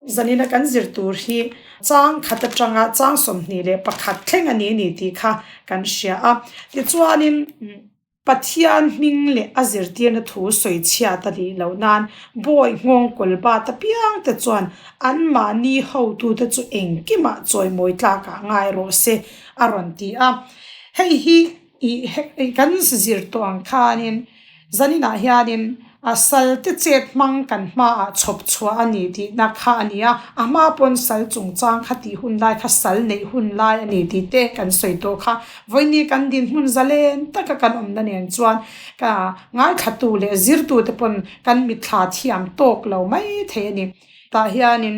Zanina kan zir tur hi chang khat atanga chang 21 thleng a ni ni tih kha kan hria a. Tichuanin Pathian hming leh a zirtirna thu sawi chhiat a nih loh nan bawi nghawng kawl bat apiang te chuan anmahni hotute chu engkimah chawimawi tlakah ngai rawh se a rawn ti a. Hei hi ih kan zir tawh ang khanin Zaninah hianin a sal te chet hmang kan hmaah chhawp chhuah a ni tihna kha a ni a, a hma pawn sal chungchang kha tih hun lai kha sal neih hun lai a ni tih te kan sawi tawh kha. Vawiini kan dinhmun zalen taka kan awmna nen chuan ka ngaithlatu leh zirtute pawn kan mitthla thiam tawk lo mai thei a ni. Tah hianin.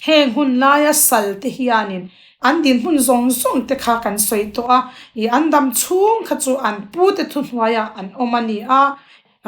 Heng hun laia sal te hianin an dinhmun zawng zawng te kha kan sawi tawh a, ih an dam chhung kha chu an pu te thuhnuaiah an awm a ni a,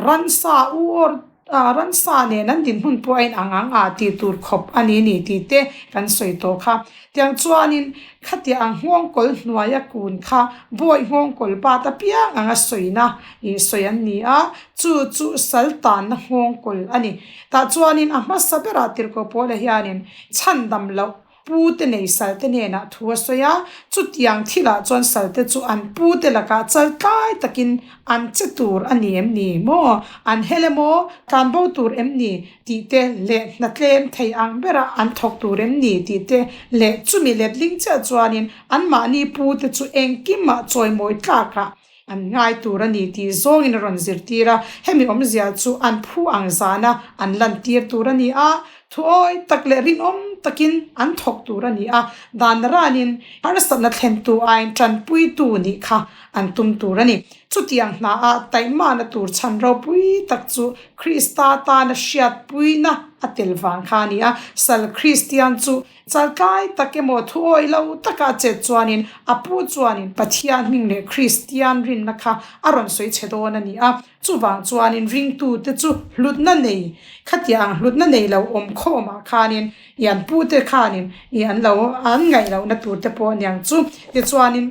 ransa u or ah ransa nen an dinhmun pawh a inang ang ah tih tur khawp a ni ni tih te kan sawi tawh kha. Tiang chuanin khatiang ang nghawngkawl hnuaia kun kha bawi nghawngkawl bat apiang anga sawina ih sawi an ni a, chu chu sal tanna nghawngkawl a ni. Tah chuanin a hmasa berah tirhkoh Paula hianin chhandam loh pu te nei salte hnenah thu a sawi a, chutiang thilah chuan salte chu an pu te lakah chal tlai takin an che tur a ni em ni maw, an hel emaw, tlanbo tur em ni tih te leh hna tlem thei ang bera an thawk tur em ni tih te leh chumi letling chiah chuanin anmahni pu te chu engkimah chawimawi tlakah An ngai tur a ni tih zawngin a rawn zirtir a, hemi awmzia chu an phu ang zana an lantir tur a ni a, thuawi tak leh rinawm takin an thawk tur a ni a, dan ranin harsatna thlentu aiin tanpuitu nih kha an tum tur a ni. Chutiang hnaah taihmahna tur chhan ropui tak chu Krista tana hriatpuina a tel vang kha a ni a, sal Kristian chu Chaltlai tak emaw thuawi lo taka a chet chuanin a pu chuanin Pathian hming leh Kristian rinna kha a rawn sawi chhe dawn a ni a. Chuvang chuanin ringtute chu hlutna nei, khatiang ang hlutna nei lo awm khawmah khanin i an pute khanin i an lo an ngaih lohna turte pawh aniang chu. Tichuanin.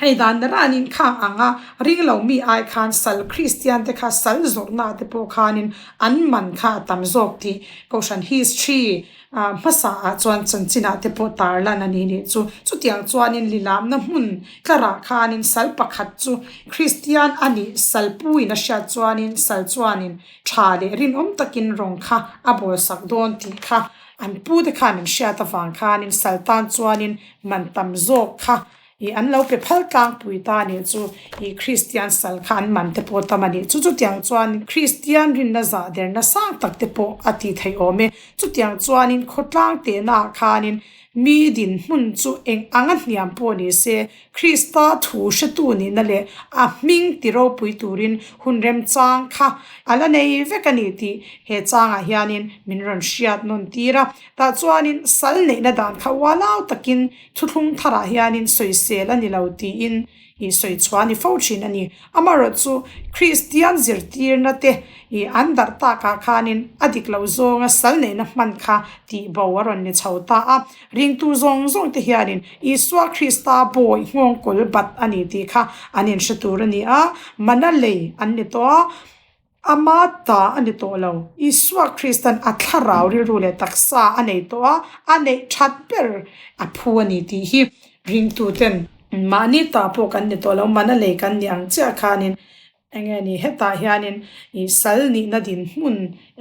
Hei dan ranin khang anga ring lo mi ai khan sal Kristian te kha sal zawrhna te pawh khanin an man kha a tam zawk tih Kohhran history hmasa ah chuan chanchinah te pawh tar lan a ni nih chu. Chutiang chuanin lilamna hmun tlarah khanin sal pakhat chu Kristian a nih sal puiin a hriat chuanin sal chuanin tha leh rinawm takin rawng kha a bawlsak dawn tih kha an pu te khan an hriat avang khanin sal tan chuanin man tam zawk kha Ih an lo pe phal tlangpui ta nih chu ih Kristian sal kha an man te pawh tam a nih chu. Chutiang chuan Kristian rinna zah derna sang tak te pawh a tih theih awm e. Chutiang chuanin khawtlang tehnaah khanin mi dinhmun chu eng anga hniam pawh ni se Krista thu hretu nihna leh a hming ti ropui turin hun remchang kha a la nei vek a ni tih he changah hianin min rawn hriat nawn tir a. Tah chuanin sal neihna dan kha ualau takin Thuthlung tharah hianin sawisel a ni lo tiin ih sawi chhuah a ni fo thin a ni. Amaherawhchu Kristian zirtirna te ih an darh takah khanin a dik lo zawnga sal neihna hman kha tih bo a rawn ni chho ta a. Ringtu zawng zawng te hianin Isua Krista bawi nghawng kawl bat a ni tih kha an inhre tur a ni a, mana lei an ni tawh a. Ama ta a ni tawh lo. Isua Kristan a thlarau rilru leh taksa a nei tawh a, a neih that ber a phu a ni tih hi ringtuten mahni ta pawh kan ni tawh lo, mana lei kan ni ang chiah khanin eng nge ni hetah hianin ih sal nihna dinhmun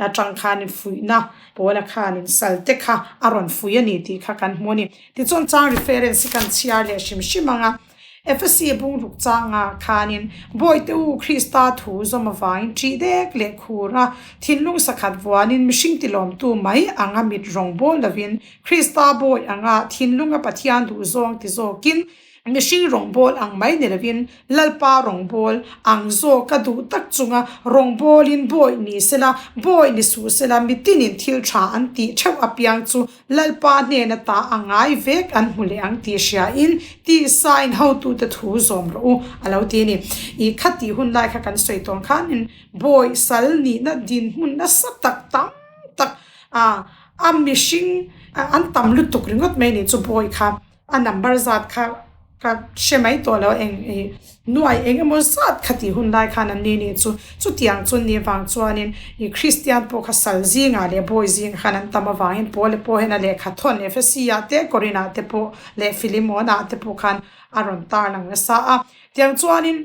atang khanin fuihna pawla khanin sal te kha a rawn fuih a ni tih kha kan hmu a ni. Tichuan chang reference hi kan chhiar leh hrim hrim ang a. Efesi bungruk changa khanin, Bawihte u, Krista thu zawm avangin ṭih dek leh khur a, thinlung sakhat vuanin mihring tilawmtu mai anga mit rawng bawl lovin, Krista bawi anga thinlunga Pathian duhzawng ti zawkin, mihring rawngbawl ang mai ni lovin, Lalpa rawngbawl ang zawk a duh tak chunga rawngbawlin bawi ni sela, bawi ni suh sela, mitinin thil ṭha an tih ṭheuh apiang chu Lalpa hnena ta a ngai vek an hmu leh ang tih hriain tisain hotute thu zawm rawh u a lo ti a ni. I kha tih hun lai kha kan sawi tawn khanin bawi sal nihna dinhmun nasa tak tam tak a a mihring an tam lutuk ringawt mai ni chu bawi kha a number zat kha. Ka hre mai tawh lo eng ih nuai eng emaw zat kha tih hun lai khan an ni nih chu. Chutiang chu ni vang chuanin ih Kristian pawh kha sal zingah leh bawi zingah khan an tam avangin Paula pawh hian a lehkha thawn Ephesi ah te Korin ah te pawh leh Philemon ah te pawh khan a rawn tar lang nasa a. Tiang chuanin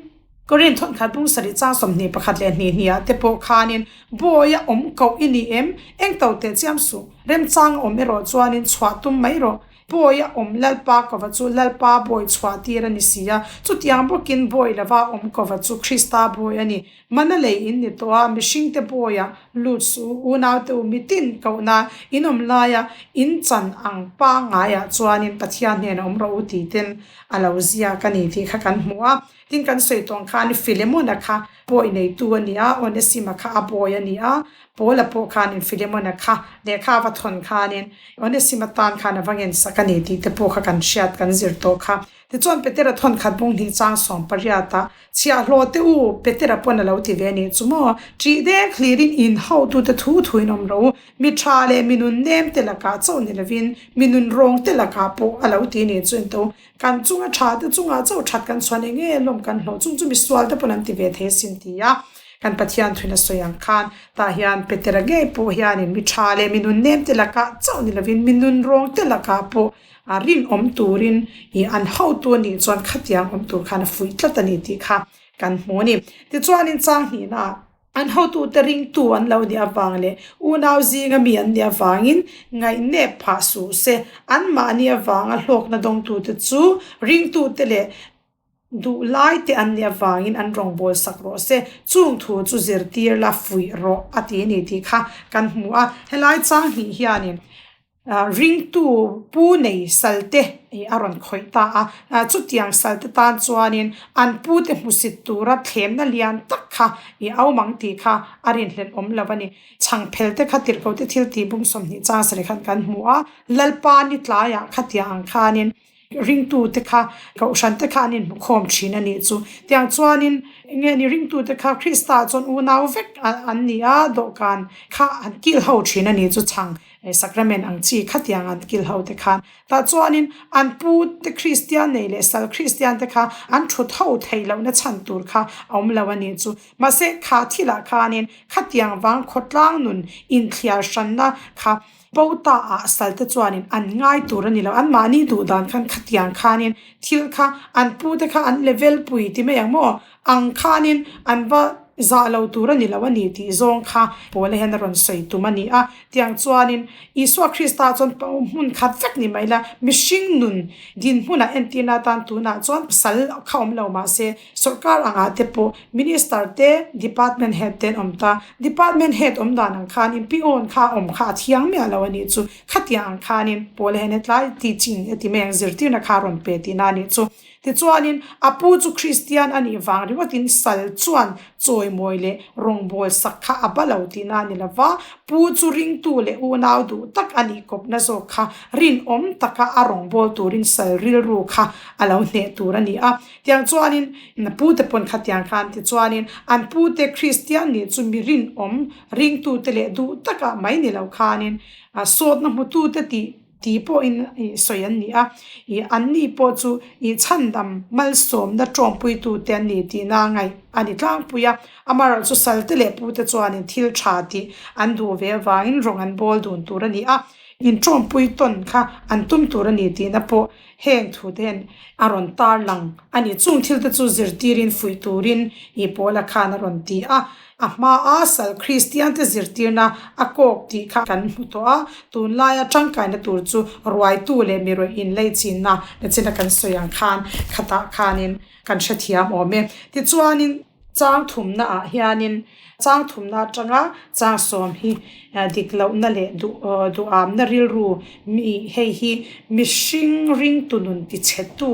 Korin thawnkhat bung sarih chang 21 leh hnih hnih ah te pawh khanin bawi a awm koh i ni em? Eng to teh chiam suh. Remchang a awm erawh chuanin chhuah tum mai rawh. Bawi a awm Lalpa kova chu Lalpa bawi chhuah tir a ni si a, chutiang bawkin bawi lova awm kova chu Krista bawi a ni. Mana lei in ni tawh a, mihringte bawia lut suh u, unaute u mitin kohna in awm laia in chan ang pangaiah chuanin Pathian hnenah awm rawh u tih ten a lo ziak a ni tih kha kan hmu a. Tin kan sawi tawng khan Philemon-a kha bawi neitu a ni a, Onesima kha a bawi a ni a, Paula pawh khanin Philemon-a kha lehkha a va thawn khanin Onesima tan khan a va ngensak a ni tih te pawh kha kan hriat kan zir tawh kha. Tichuan Petera thawn khat bung hnih chang 18 ah, Chhiahhlawh teh u, Petera pawn a lo ti ve a nih chu maw? Ṭih dek hlirin in hotute thu thuin awm rawh u, mi ṭha leh mi nun nem te lakah chauh ni lovin mi nun rawng te lakah pawh a lo ti a nih chu into. Kan chunga ṭha te chungah chauh ṭhat kan chhuan eng nge lawm kan hlawh chung chu misual te pawn an ti ve thei asin ti a, kan Pathian thuin a sawi ang khan tah hian Petera ngei pawh hianin mi ṭha leh mi nun nem te lakah chauh ni lovin mi nun rawng te lakah pawh a rinawm turin ih an hotu a nih chuan khatiang awm tur khan a fuih tlat a ni tih kha kan hmu a ni. Tichuanin chang hnihnaah. An hotute ringtu an lo nih avang leh unau zinga mi an nih avangin ngaihnep phah suh se. Anmahni avanga hlawkna dawngtute chu ringtute leh duhlaite an nih avangin an rawngbâwl sak rawh se. Chung thu chu zirtir la fuih rawh a ti a ni tih kha kan hmu a. Helai chang hnih hianin Ringtu pu nei salte a rawn khawih ta a, chutiang salte tan chuanin an pute hmusit tura thlemna lian tak kha i awm ang tih kha a rinhlelh awm lo a ni. Chhangphel te kha tirhkote thil tih bung 20 chang sarih khan kan hmu a, Lalpa ni tlaiah khatiang ang khanin Ringtute kha Kohhrante kha an inhmukhawm thin a nih chu. Tiang chuanin enge ni ringtute kha Krista chuan unau vek an ni a, dawhkan kha an kil ho thin a nih chu chhang sacrament ang chi khatiang an kil ho te khan. Tah chuanin an pu te Kristian nei leh sal Kristian te kha an thut ho theih lohna chhan tur kha a awm lo a nih chu. Mahse kha thilah khanin khatiang vang khawtlang nun inthliar hranna kha Pota ah salte chuanin an ngai tur a ni lo. Anmahni duh dan khan khatiang khanin thil kha an pute kha an level pui ti mai ang maw? Ang khanin an va zah lo tur a ni lo a ni tih zawng kha Paula hian a rawn sawi tum a ni a. Tiang chuanin Isua Krista chuan hmun khat vek ni mai la, mihring nun dinhmunah entirna atan tunah chuan sal kha awm lo mahse Sorkar angah te pawh Minister te, Department Head te an awm ta. Department Head awm dan ang khanin peon kha awm kha a thiang miah lo a nih chu. Khatiang ang khanin Paula hian hetlai teaching a ti mai ang, zirtirna kha a rawn pe tihna a nih chu. Tichuanin a pu chu Kristian a nih vang ringawtin sal chuan chawimawi leh rawngbâwl sak kha a ba lo tihna a ni lo va, pu chu ringtu leh unau duh tak a nih kawpna zawk kha rinawm taka a rawngbâwl turin sal rilru kha a lo hneh tur a ni a. Tiang chuanin na pute pawn khatiang khan tichuanin an pute Kristian nih chu mi rinawm ringtute leh duh takah mai ni lo khanin sawtna hmutute tih tih pawhin sawi an ni a, ih anni pawh chu ih chhandam malsawmna tawngpuitute an ni tihna ngaih a ni tlangpui a. Amaherawhchu chu salte leh pute chuanin thil tha tih an duh ve avangin rawng an bawl dun tur a ni a, intawngpui tawn kha an tum tur a ni tihna pawh Heng thu te hian a rawn tar lang a ni. Chung thil te chu zirtirin fuih turin i Paula khan a rawn ti a. A hmaa sal Kristian te zirtirna a kawk tih kha kan hmu tawh a. Tunlaia tangkaina tur chu ruaitu leh mi rawih inleichinna nachina kan sawi ang khan khatah khanin kan hrethiam awm e. Tichuanin. Chang thumna ah hianin chang thumna atanga chang sawm hi dik lohna leh duh duhamna rilru mi hei hi mihring ringtu nun ti chhe tu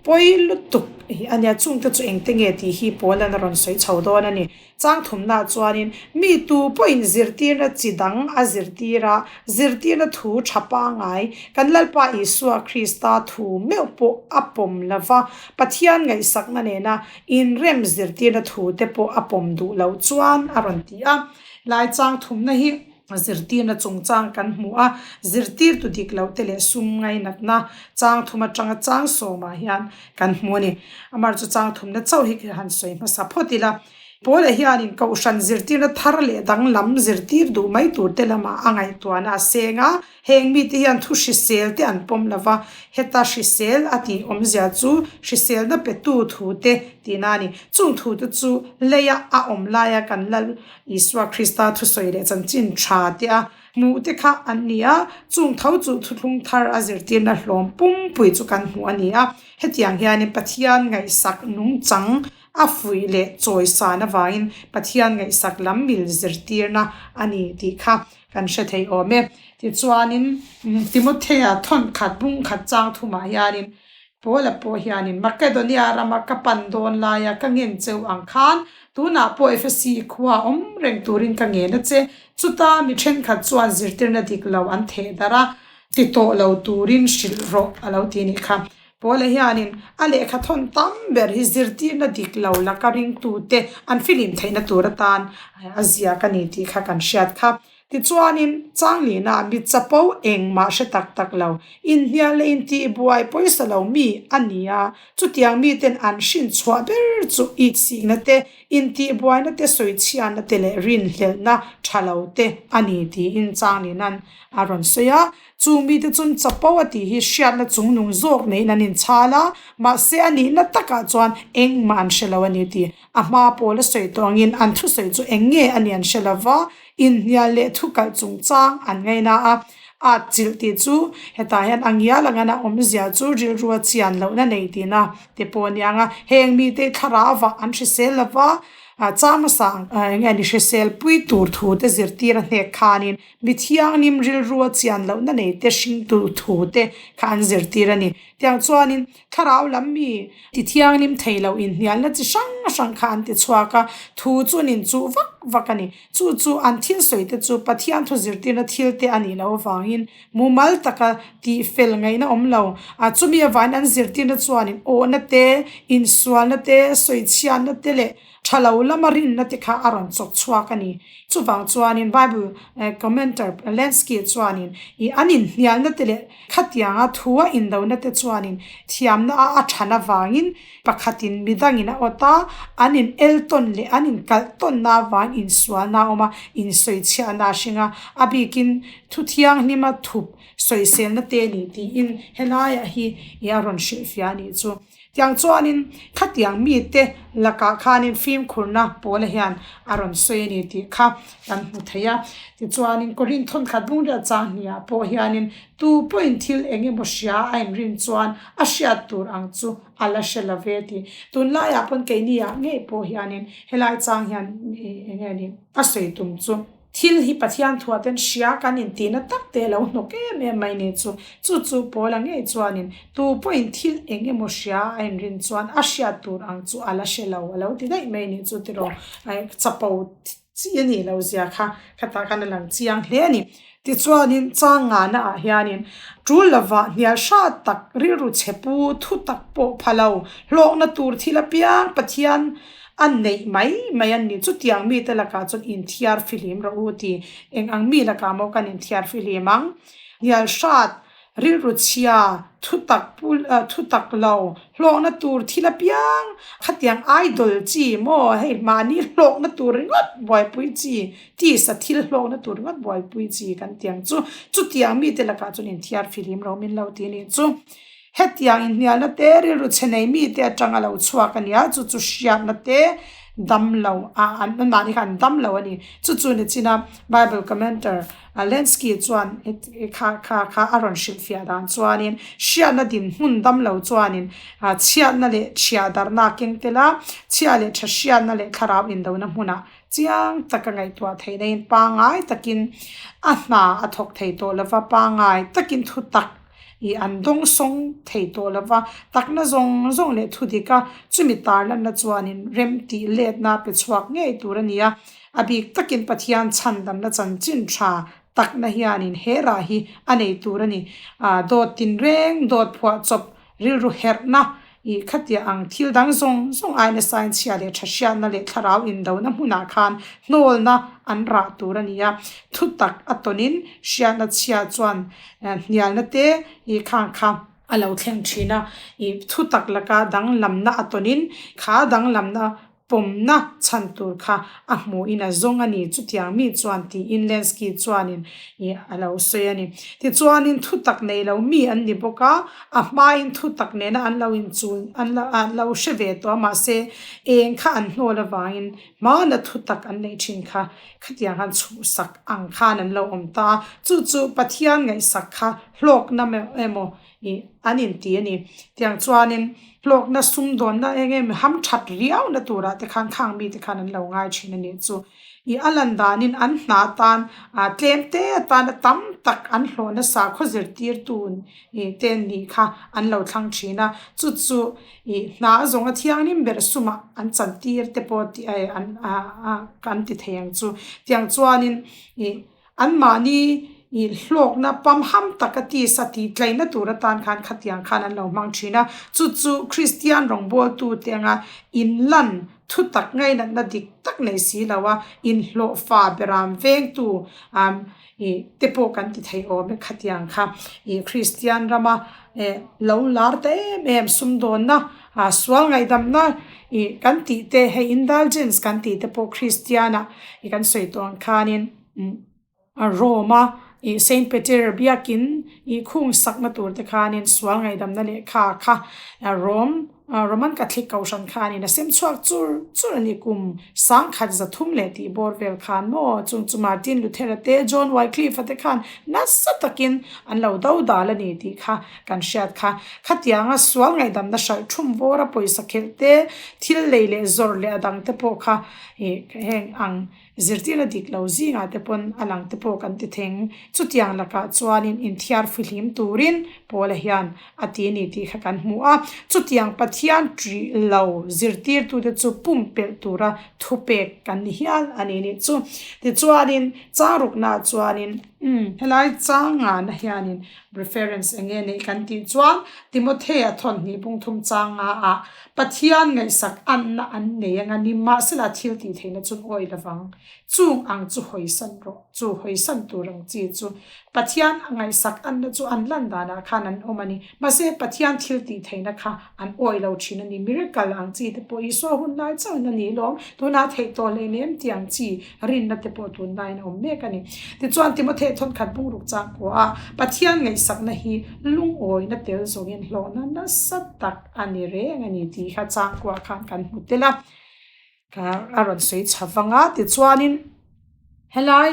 pawi lutuk hi a nia chungte chu engte nge tih hi Paula'n a rawn sawi chho dawn a ni. Chang thumna ah chuanin mi tu pawhin zirtirna chi dang a zirtir a, zirtirna thu tha pangai kan Lalpa Isua Krista thu meuh pawh a pawm lova Pathian ngaihsakna nena Inrem zirtirna thu te pawh a pawm duh loh chuan a rawn ti a, lai chang thumna hi. Zirtirna chungchang kan hmu a, zirtirtu dik loh te leh sum ngainatna chang thum atanga chang sawmah hian kan hmu a ni. Amar chu chang thumna chauh hi han sawi hmasa phawt ila. Paula hianin Kohhran zirtirna thar leh danglam zirtir duh mai tur te lamah a ngaihtuahna a seng a, heng mite hian thu hrisel te an pawm lo va, heta hrisel a tih awmzia chu hriselna petu thu te tihna a ni. Chung thu te chu leia a awm laia kan Lal Isua Krista thusawi leh chanchin tha te a hmuh te kha an ni a, chung tho chu thuthlung thar a zirtirna hlawm pumpui chu kan hmuh a ni a. Hetiang hianin Pathian ngaihsak nungchang A fuih leh chawisan avangin Pathian ngaihsak lam mil zirtirna a ni tih kha kan hre thei awm e. Tichuanin Timothea thawn khat bung khat chang thumah hianin Paula pawh hianin Makedonia rama ka pan dawn laia ka ngen cheu ang khan tunah pawh Efesi khua awm reng turin ka ngen a che. Chuta mi thenkhat chuan zirtirna dik lo an theh darh a, ti tawh lo turin hrilh rawh a lo ti nih kha. Paula hianin a lehkha thawn tam ber hi zirtirna dik lo laka ringtute an filim theihna tur atan a ziak a ni tih kha kan hriat kha. Tichuanin, Changlina mi chapo engmah hre tak tak lo, inhnial leh intihbuai pawisa lo mi a ni a, chutiang miten an hrin chhuah ber chu itsikna te, intihbuaina te, sawichhiatna te leh rinhlelhna tha lo te a ni tiin Changlina'n a rawn sawi a. Chu mite chun chapo a tih hi hriatna chungnung zawk neiin an inchhal a, mahse a nihna takah chuan engmah an hre lo a ni tih a hma pawl a sawi tawh angin an thusawi chu eng nge a ni an hre lo va, inhnial leh thukalh chungchang an ngaina a. At chilh tih chu hetah hian a ngial ang a awmzia chu rilru a chian lohna nei tihna te pawh a ni ang a, heng mite thlarau an hrisel lo va, chang hmasa ang eng nge ni hrisel pui tur thu te zirtir a hnek khanin Mi thianghlim rilrua chian lohna nei te hringtu thu te kha an zirtir a ni. Tiang chuanin thlarau lam mi ti thianghlim thei lo inhnialna chi hrang hrang kha an ti chhuak a, thu chu an inchuh vak vak a ni. Chu chu an thil sawi te chu Pathian thu zirtirna thil te a nih loh avangin mumal taka tih fel ngaihna awm lo. A chumi avangin an zirtirna chuanin awhna te, insualna te, sawichhiatna te leh Tha lo lama rinna te kha a rawn chawk chhuak a ni. Chuvang chuanin Bible commenter Lenski chuanin i an inhnialna te leh khatianga thua indona te chuanin thiamna a a than avangin pakhatin midangin a awt a, an in el tawn leh an inkalh tawnna avangin insualna a awm a, insawichhiahna a hring a, a bikin thu thianghlima thup sawiselna te a ni tiin helaiah hi i a rawn hrilhfiah a nih chu. Tiang chuanin khatiang mite lakah khanin fimkhurna pawla hian a rawn sawi a ni tih kha kan hmu thei a. Tichuanin Korinth thawnkhat bung riat chang hniah pawh hianin tu pawhin thil eng emaw hria a inrin chuan a hriat tur ang chu a la hre lo ve tih. Tunlaiah pawn keiniah ngei pawh hianin helai chang hian eng nge ni a sawi tum chu. Thil hi Pathian thuah ten hria kan intihna tak te lo hnawk em em mai ni chu. Chu chu Paula ngei chuanin tu pawhin thil eng emaw hria a inrin chuan a hriat tur ang chu a la hre lo a lo ti daih mai ni chu tiraw chapo chi a nih loh zia kha khatah khan a lang chiang hle a ni. Tichuanin chang ngana ah hianin tul lovah hnial hrat tak rilru chhe pu thu tak pawh pha lo hlawkna tur thil apiang Pathian A neih mai mai an ni. Chutiang mite lakah chuan inthiar fihlim rawh u ti. Eng ang mi lakah maw kan inthiar fihlim ang? Hnial hrat, rilru chhia, thutak pul thutak lo, hlawkna tur thil apiang, khatiang idol chi maw hei mahni hlawkna tur ringawt buaipui chi, tisa thil hlawkna tur ringawt buaipui chi kan ti ang chu. Chutiang mite lakah chuan inthiar fihlim rawh min lo ti a nih chu. Hetiang inhnialna te rilru chhe nei mite atanga lo chhuak a nia, chu chu hriatna te dam lo a an anmahni kha an dam lo a ni. Chu chu ni china Bible commenter Lenski chuan kha kha kha a rawn hrilhfiah dan chuanin hriatna dinhmun dam lo chuanin chhiatna leh chhia darhna a keng tel a, chhia leh tha hriatna leh thlarau indona hmunah chiang taka ngaihtuah theihna in pangngai takin a hna a thawk thei tawh lova, pangngai takin thutak I an dawng sawng thei tawh lo va, takna zawng zawng leh thu dik a, chumi tarlanna chuanin rem tih letna pe chhuak ngei tur a ni a. A bik takin Pathian chhandamna chanchin tha takna hianin he rah hi a nei tur a ni. Dawt tinreng, dawt phuah chawp, rilru herhna. Ih khatia ang thil dang zawng zawng ai nasain chhia leh tha hriatna leh thlarau indona hmunah khan hnawlna an rah tur a ni a. Thutak a tawnin hriatna chhia chuan hnialna te ih khang kha a lo thleng thin a. Ih thutak laka danglamna a tawnin kha danglamna pawmna chhan tur kha a hmuhin a zawng a ni. Chutiang mi chuan tiin Lenski chuanin ih a lo sawi a ni. Tichuanin thutak nei lo mi an ni bawk a, a hmain thutak nena an lo inchul an lo an lo hre ve tawh a, mahse eng kha an hnawl avangin hmana thutak an neih thin kha khatiang khan chhuhsak ang khan an lo awm ta a. Chu chu Pathian ngaihsak kha hlawkna emaw Ih, an inti a ni. Tiang chuanin hlawkna sumdawnna eng em ham that riauna turah te khan khang mite khan an lo ngai thin a nih chu. Ih, a lan danin an hna atan ah tlem te atana tam tak an hlawhna sakhaw zirtirtu ih te nih kha an lo thlang thin a. Chu chu ih hna zawnga thianghlim ber sumah an chantir te pawh tih an ah kan ti thei ang chu. Tiang chuanin ih Anmahni ih hlawkna pamham taka tisa tih tlaihna tur atan khan khatiang khan an lo hmang thin a. Chu chu Kristian rawngbawltute anga inlan thutak ngainatna dik tak nei si lo a, inhlawhfa beram vengtu ih te pawh kan ti thei awm e khatiang kha. Ih Kristian rama eh lo lar ta em em sumdawnna ah sual ngaihdamna ih kan tih te hei indulgence kan tih te pawh Kristian ah ih kan sawi tawh ang khanin umm Rome a ih Saint Peter biakin ih khung sakna tur te khanin sual ngaihdamna lehkha kha Rome Roman Catholic kohhran khanin a sem chhuak chur chur a ni kum sangkhat zathum leh tih bawr vel khan maw chung chu Martin Luther-a te John Wycliffe-a te khan nasa takin an lo do dal a ni tih kha kan hriat kha. Khatianga sual ngaihdamna hralh thum vawra pawisa khelh te, thil lei leh zawrh leh a dang te pawh kha ih heng ang zirtirna dik lo zingah te pawn a lang te pawh kan ti theng. Chutiang lakah chuanin inthiar fihlim turin Paula hian a ti a ni tih kha kan hmu a. Chutiang Pathian ṭih lo zirtirtute chu pumpelh tura thupek kan ni hial a ni nih chu. Tichuanin changruknaah chuanin umm helai changana hianin Reference eng nge neih kan tih chuan Timothea thawnhnih bungthum changa ah Pathian ngaihsak anna an nei anga nimahsela thil tih theihna chu an awih lovang. Chung ang chu hawisan rawh. Chu hawisan tur ang chi chu Pathian a ngaihsak anna chu an lan danah khan an awm a ni. Mahse Pathian thil tih theihna kha an awih lo thin a ni. Miracle ang chi te pawh Isua hun lai chauhin a ni lawm. Tunah theih tawh hlei nem tih ang chi rinna te pawh tunlaiin a awm mek a ni. Tichuan, Timothea thawnkhat bungruk chang kua a, Pathian ngaihsakna hi lungawina tel zawngin hlawhna nasa tak a ni reng a ni tih kha chang kuah khan kan hmu tel a, a rawn sawi chha vang a. Tichuanin, helai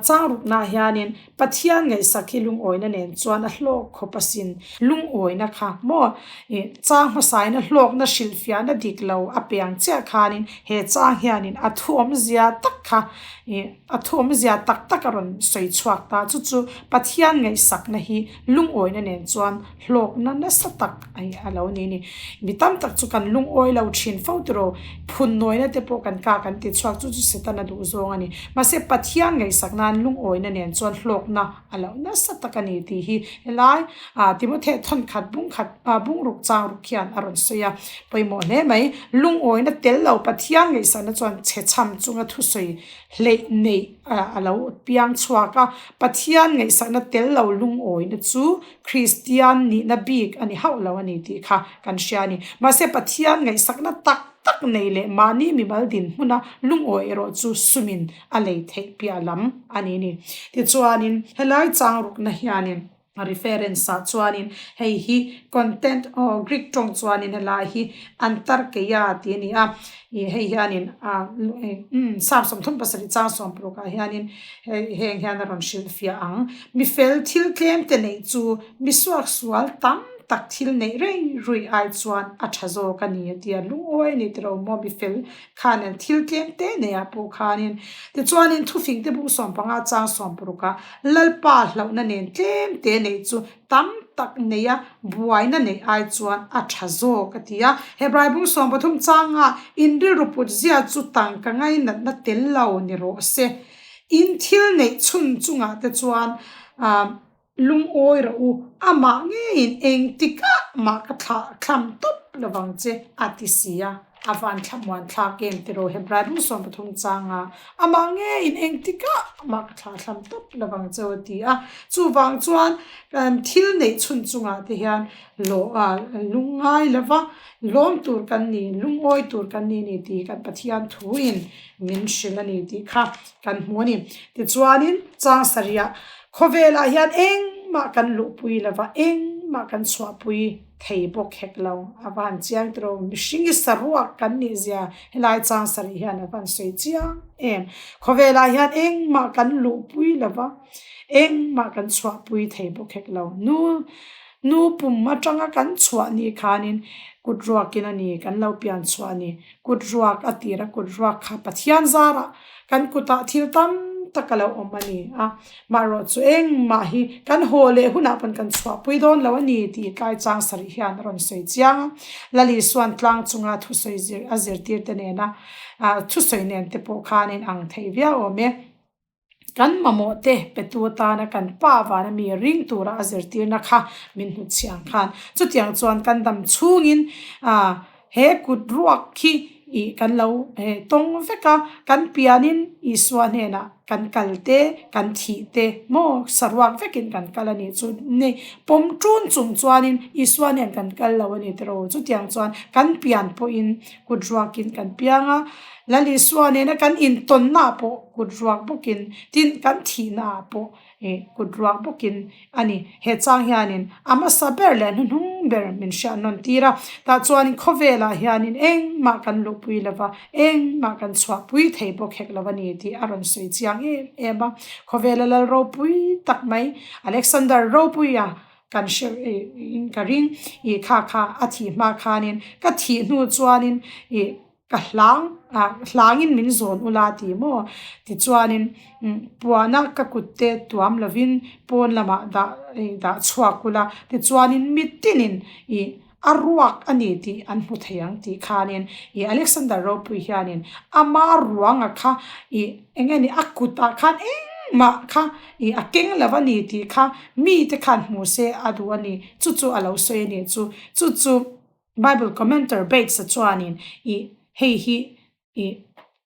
changruknaah hianin Pathian ngaihsak hi lungawina nen chuan a hlawk khawp asin. Lungawina kha maw ih chang hmasain a hlawkna hrilhfiahna dik lo a pe ang chiah khanin he chang hianin a thu awmzia tak kha ih a thu awmzia tak tak a rawn sawi chhuak ta. Chu chu Pathian ngaihsakna hi lungawina nen chuan hlawkna nasa tak a lo ni a ni. Mi tam tak chu kan lungawi lo thin fo tiraw, phun nawina te pawh kan kah kan ti chhuak chu chu Setana duh zawng a ni. Mahse Pathian ngaihsak nan lungawina nen chuan hlawkna a lo nasa tak a ni tih hi helai ah Timothea thawnkhat bungkhat ah bungruk changruk hian a rawn sawi a, pawimawh hle mai. Lungawina tel lo Pathian ngaihsakna chuan chhechham chunga thusawi hleih neih a lo piang chhuak a, Pathian ngaihsakna tel lo lungawina chu Kristian nihna bik a ni hauh lo a ni tih kha kan hria a ni. Mahse Pathian ngaihsakna tak tak nei leh mahni mimal dinhmuna lungawi erawh chu sumin a lei theih piah lam a ni ni. Tichuanin helai changrukna hianin reference ah chuanin hei hi content aw Greek tawng chuanin helai hi antarkeia tih a ni a. Ih hei hianin ah umm Psalm 37 chang 60 ah hianin hei heng hian a rawn hrilhfiah ang. Mi fel thil tlem te neih chu mi suak sual tam tak thil neih rei rui ai chuan a tha zawk a ni a ti a, lungawi a ni tiro maw mi fel khan an thil tlem te neih ah pawh khanin. Tichuanin thufing te bung 15 chang 60 ah Lalpa hlauhna nen tlem te neih chu tam tak neia buaina neih ai chuan a tha zawk a ti a. Hebrai bung 13 changa in rilru put zia chu tangka ngainatna tel lo ni rawh se. In thil neih chhun chungah te chuan aah. Lungawi rawh u, amah ngeiin engtikah mah ka thlah thlam tawp lovang che, a ti si a. A van thlamuan thlak em tiraw Hebrai bung 13 changa amah ngeiin engtikah mah ka thlah thlam tawp lovang che a ti a. Chuvang chuan kan thil neih chhun chungah te hian lawh a lungngai lova lawm tur kan ni, lungawi tur kan ni ni tih kan Pathian thuin min hrilh a ni tih kha kan hmu a ni. Tichuanin chang sarihah khawvelah hian engmah kan luhpui lova engmah kan chhuahpui thei bawk hek lo. A va han chiang tiraw mihring i saruak kan nih zia helai chang sarih hian a va han sawi chiang em. Khawvelah hian engmah kan luhpui lova engmah kan chhuahpui thei bawk hek lo. Nu nu pum atanga kan chhuah ni khanin kut ruakin a ni kan lo pian chhuah a ni. Kut ruak a tir a kut ruak kha Pathian zarah kan kutah thil tam tak a lo awm a ni a. Maherawh chu engmah hi kan haw leh hunah pawn kan chhuahpui dawn lo a ni tih tlai chang sarih hian a rawn sawi chiang a. Lali suan tlang chunga thusawi zir a zirtirte nena thusawi nen te pawh khan in ang thei viau awm e. Kan mamawh te petu atana kan pa vana mi ring tura a zirtirna kha min hnutchhiang khan chutiang chuan kan dam chhungin he kut ruak khi ih kan lo tawng vek a, kan pianin Isua hnenah kan kal te, kan thih te maw saruak vekin kan kal a nih chu ni pawm ṭun chung chuanin Isua nen kan kal lo a ni tiraw chutiang chuan kan pian pawhin kut ruakin kan piang a. Lal Isua nena kan intawnna ah pawh kut ruak bawkin, tin kan thihna ah pawh ih kut ruak bawkin a ni. He chang hianin a hmasa ber leh hnuhnung ber min hriat nawn tir a. Tah chuanin khawvelah hianin engmah kan luhpui lo va, engmah kan chhuahpui thei bawk hek lo a ni tih a rawn sawi chiang em em a. Khawvela lal ropui tak mai Alexander Ropuia kan hre in ka ring ih kha kha a thih hma khanin ka thih hnu chuanin ih Ka hlang ah hlangin min zawn ula ti maw? Tichuanin puana ka kut te tuam lovin pawn lamah dah dah chhuak ula tichuanin mitinin ih a ruak a ni tih an hmu thei ang tih khanin ih Alexander ropui hianin ama ruanga kha ih eng nge ni a kutah khan engmah kha ih a keng lo a ni tih kha mite khan hmu se a duh a ni chu chu a lo sawi a ni chu chu chu. Bible Commenter Bates-a chuanin ih hei hi ih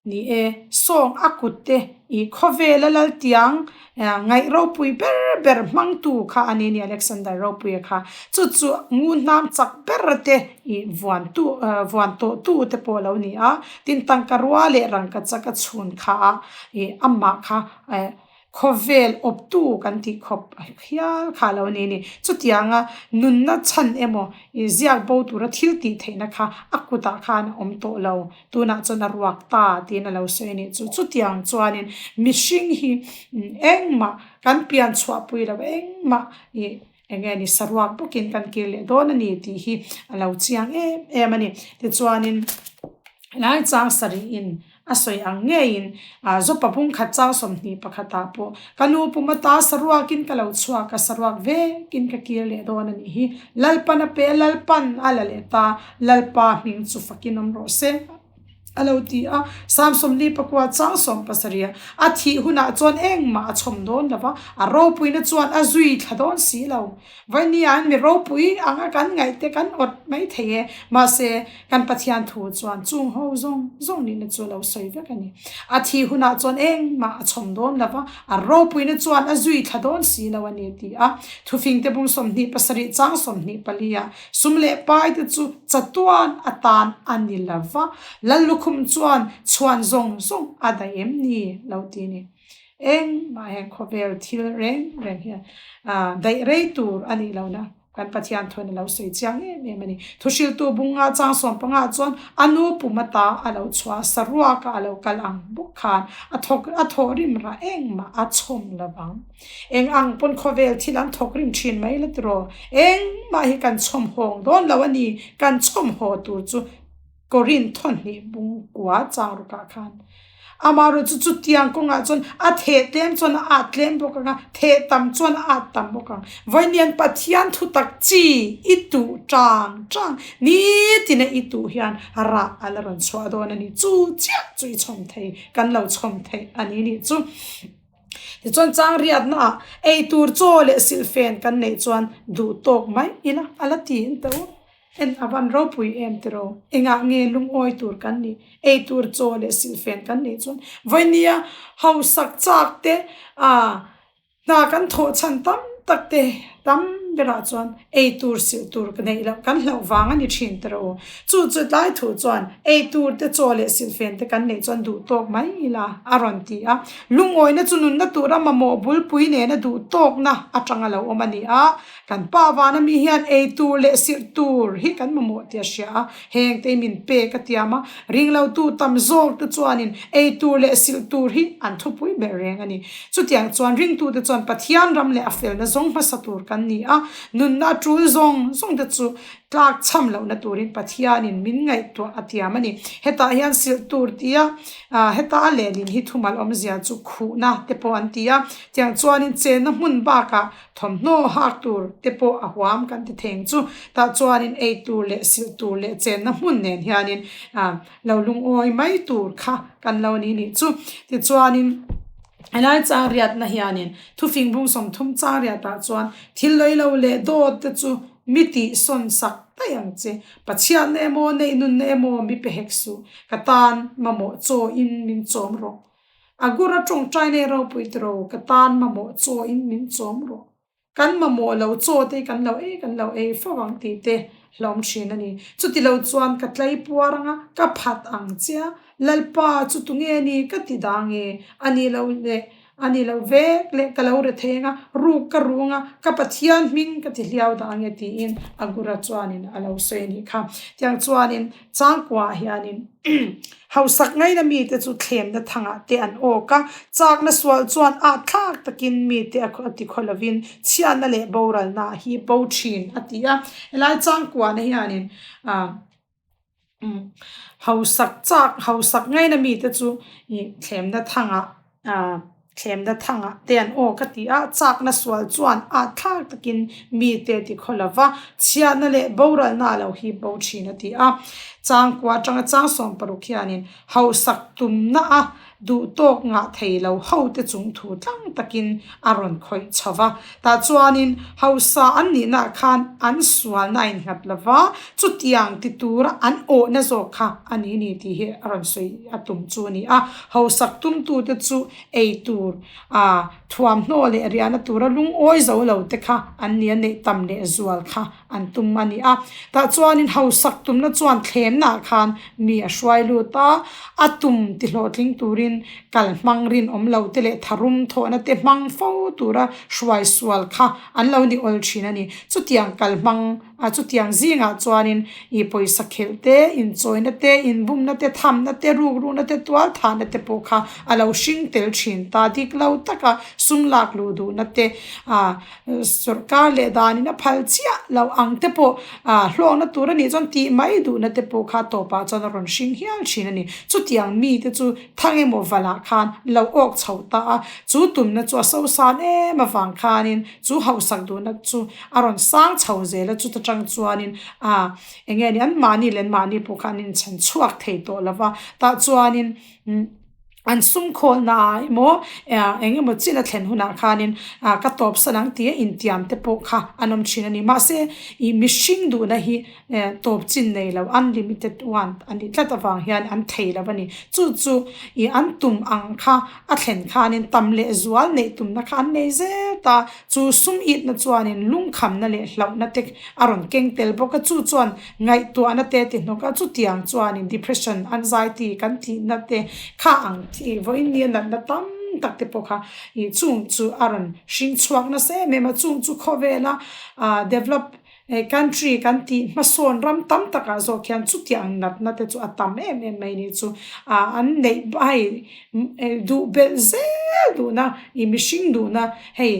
ni e, sawng a kut te ih khawvela laltiang ngaih ropui ber ber hmangtu kha a ni a ni Alexander Ropuia kha. Chu chu ngunhnam chak ber te ih vuantu vuan tawhtu te pawh a lo ni a, tin tangka rua leh rangka chak a chhun kha a ih amah kha Khawvel awptu kan tih khawp hial kha lo ni ni. Chutianga nunna chhan emaw i ziak bo tura thil tih theihna kha a kutah khan a awm tawh lo. Tunah chuan a ruak ta tiin a lo sawi a nih chu. Chutiang chuanin mihring hi engmah kan pian chhuahpui lo engmah i eng nge ni saruak bawkin kan kir leh dawn a ni tih hi a lo chiang em em a ni. Tichuanin helai chang sarihin A sawi ang ngeiin Zopa bung khat chang 21 ah pawh ka nu pum ata saruakin ka lo chhuak a, saruak vekin ka kir leh dawn a nih hi. Lalpan a pe a, Lalpan a la leh ta, Lalpa hming chu fakin awm rawh se a lo ti a. Sam 44 chang 17 a thih hunah chuan engmah a chhawm dawn lo va, a ropuina chuan a zui thla dawn si lo. Vawinia mi ropui anga kan ngaih te kan awt mai thei e, mahse kan Pathian thu chuan chung ho zawng zawng nihna chu a lo sawi vek a ni. A thih hunah chuan engmah a chhawm dawn lo va, a ropuina chuan a zui thla dawn si lo a ni ti a. Thufing te bung 27 chang 24 ah sum leh pai te chu chatuan atan a ni lo va, Lallukhum chuan chhuan zawng zawng a daih em ni lo ti a ni. Engmah heng khawvel thil reng reng hian daih rei tur a nih lohna kan Pathian thuin a lo sawi chiang em em a ni. Thuhriltu bunga chang 15 ah chuan a nu pum ata a lo chhuah a, saruaka a lo kal ang bawk khan a thawk a thawh rim rah engmah a chhawm lo vang. Eng ang pawn khawvel thil an thawk rim thin mai la tiraw? Engmah hi kan chhawm hawng dawn lo a ni, kan chhawm haw tur chu Korin thawhnih bung kua chang rukah khan amaherawh chu chutiang kawngah chuan a theh tlem chuan a at tlem bawk ang a, theh tam chuan a at tam bawk ang. Vawiin Pathian thutak chi i tuh tang tang nitin a i tuh hian rah a la rawn chhuah dawn a ni. Chu chiah chu i chhawm thei, kan lo chhawm theih a ni nih chu. Tichuan chang riatnaah ei tur chaw leh silhfen kan neih chuan duh tawk mai ila a la ti in tawh. En a van ropui em tiraw? Engah nge lungawi tur kan nih? Ei tur chaw leh silhfen kan neih chuan vawinia hausak chak te ah Hna kan thawh chhan tam tak te tam berah chuan ei tur silh tur ka neih loh kan hlauh vang a ni thin ta rawh u. Chu chu tlai thu chuan ei tur te chaw leh silhfen te kan neih chuan duh tawk mai ila a rawn ti a. Lungawina chu nunna tura mamawh bulpui nena duh tawkna atanga lo awm a ni a. Kan pa vana mi hian ei tur leh silh tur hi kan mamawh tih a hria a. Heng te hi min pek a tiam a, ringlotu tam zawk te chuanin ei tur leh silh tur hi an thupui ber reng a ni. Chutiang chuan ringtute chuan Pathian ram leh a felna zawng hmasa tur kan ni a, nunna a tul zawng zawng te chu tlak chham lohna turin Pathianin min ngaihtuah a tiam a ni. Hetah hian silh tur tia heta a lehlin hi thumal awmzia chu khuhna te pawh an ti a, tiang chuanin chenna hmun bakah Thawmhnaw hak tur te pawh a huam kan ti theng chu. Tah chuanin ei tur leh silh tur leh chenna hmun nen hianin lo lungawi mai tur kha kan lo ni nih chu. Tichuanin helai chang riatna hianin thufing bung 30 chang riatah chuan thil lawi lo leh dawt te chu mi tih sawn sak daih ang che. Pathianna emaw neihnunna emaw mi pe hek suh. Ka tan mamawh chaw in min chawm rawh. Agura tawngtai nei ropui tiro ka tan mamawh chaw in min chawm rawh. Kan mamawh lo chaw te hi kan lo ei kan lo ei fo ang tih te hlawm thin a ni. Chuti lo chuan ka tlei puar ang a, ka phat ang che a, Lalpa chu tunge ni ka ti dang e, a ni lo leh a ni lo vek leh ka lo re thei ang a, ruk ka ru ang a, ka Pathian hming ka ti hliau dah ang e tiin Agura chuanin a lo sawi a nih kha. Tiang chuanin Changkuaah hianin hausak ngaina mite chu thlemna thangah te an awk a, chakna sual chuan ah thlak takin mite a ti khaw lovin chhiatna leh boralna hi bo thin a ti a. Helai changkuahna hianin hausak chak hausak ngaina mite chu thlemna thangah ah thlemna thangah te an awk a ti a, chakna sual chuan ah thlak takin mite a ti khaw lo va, chhiatna leh boralna a lo hip bo thin a ti a. Changkua atanga chang 60 hianin hausak tumna a duh tawk ngah thei lo ho te chung thu tlang takin a rawn khawih chho va. Tah chuanin hausa an nihnaah khan an sualna a innghat lo va, chutiang ti tura an awhna zawk kha a ni ni tih hi a rawn sawi a tum chu a ni a. Hausak tumtute chu ei tur a thuamhnaw leh riahna tura lungawi zo lo te kha an ni a, neih tam leh zual kha an tum a ni a. Tah chuanin hausak tumna chuan thlemnaah khan mi a hruai lut a, a tum ti hlawhtling turin kal hmang rinawm lo te leh tharum thawhna te hmang fo tura hruai sual kha an lo ni awl thin a ni. Chutiang kal hmang a chutiang zingah chuanin ih pawisa khelh te, inchawina te, inbumna te, thamna te, rukrukna te, tualthahna te pawh kha a lo hring tel thin ta. Dik lo taka sum lak luh duhna te ah sawrkar leh danin a phal chiah loh ang te pawh ah hlawkna tur a nih chuan tih mai duhna te pawh kha tawpah chuan a rawn hring hial thin a ni. Chutiang mite chu thang emaw valah khan lo awk chho ta a, chu tumna chu a sosan em avang khanin chu hausak duhna chu a rawn sang chho zel a, chuta tang chuanin ah eng nge ni an mahni leh an mahni pawh kha an inchhan chhuak thei tawh lo va, tah chuanin umm an sum khawlna ah emaw eng emaw chin a thlen hunah khanin ah ka tawp san ang tih a intiam te pawh kha an awm thin a ni. Mahse ih mihring duhna hi eh tawp chin nei lo unlimited want a nih tlat avang hian an thei lo a ni. Chu chu ih an tum ang kha a thlen khanin tam leh zual neih tumna kha an nei zel ta. Chu sum itna chuanin lungkhamna leh hlauhna te a rawn keng tel bawk a, chu chuan ngaihtuahna te ti hnawk a, chutiang chuanin depression, anxiety kan tihna te kha ang tih vawiin nia natna tam tak te pawh kha ih chung chu a rawn hring chhuak nasa em em a, chung chu khawvela ah develop country kan tih hmasawn ram tam takah zawk hian chutiang natna te chu a tam em em mai ni chu ah an neih hei duh belh zel duhna ih mihring duhna hei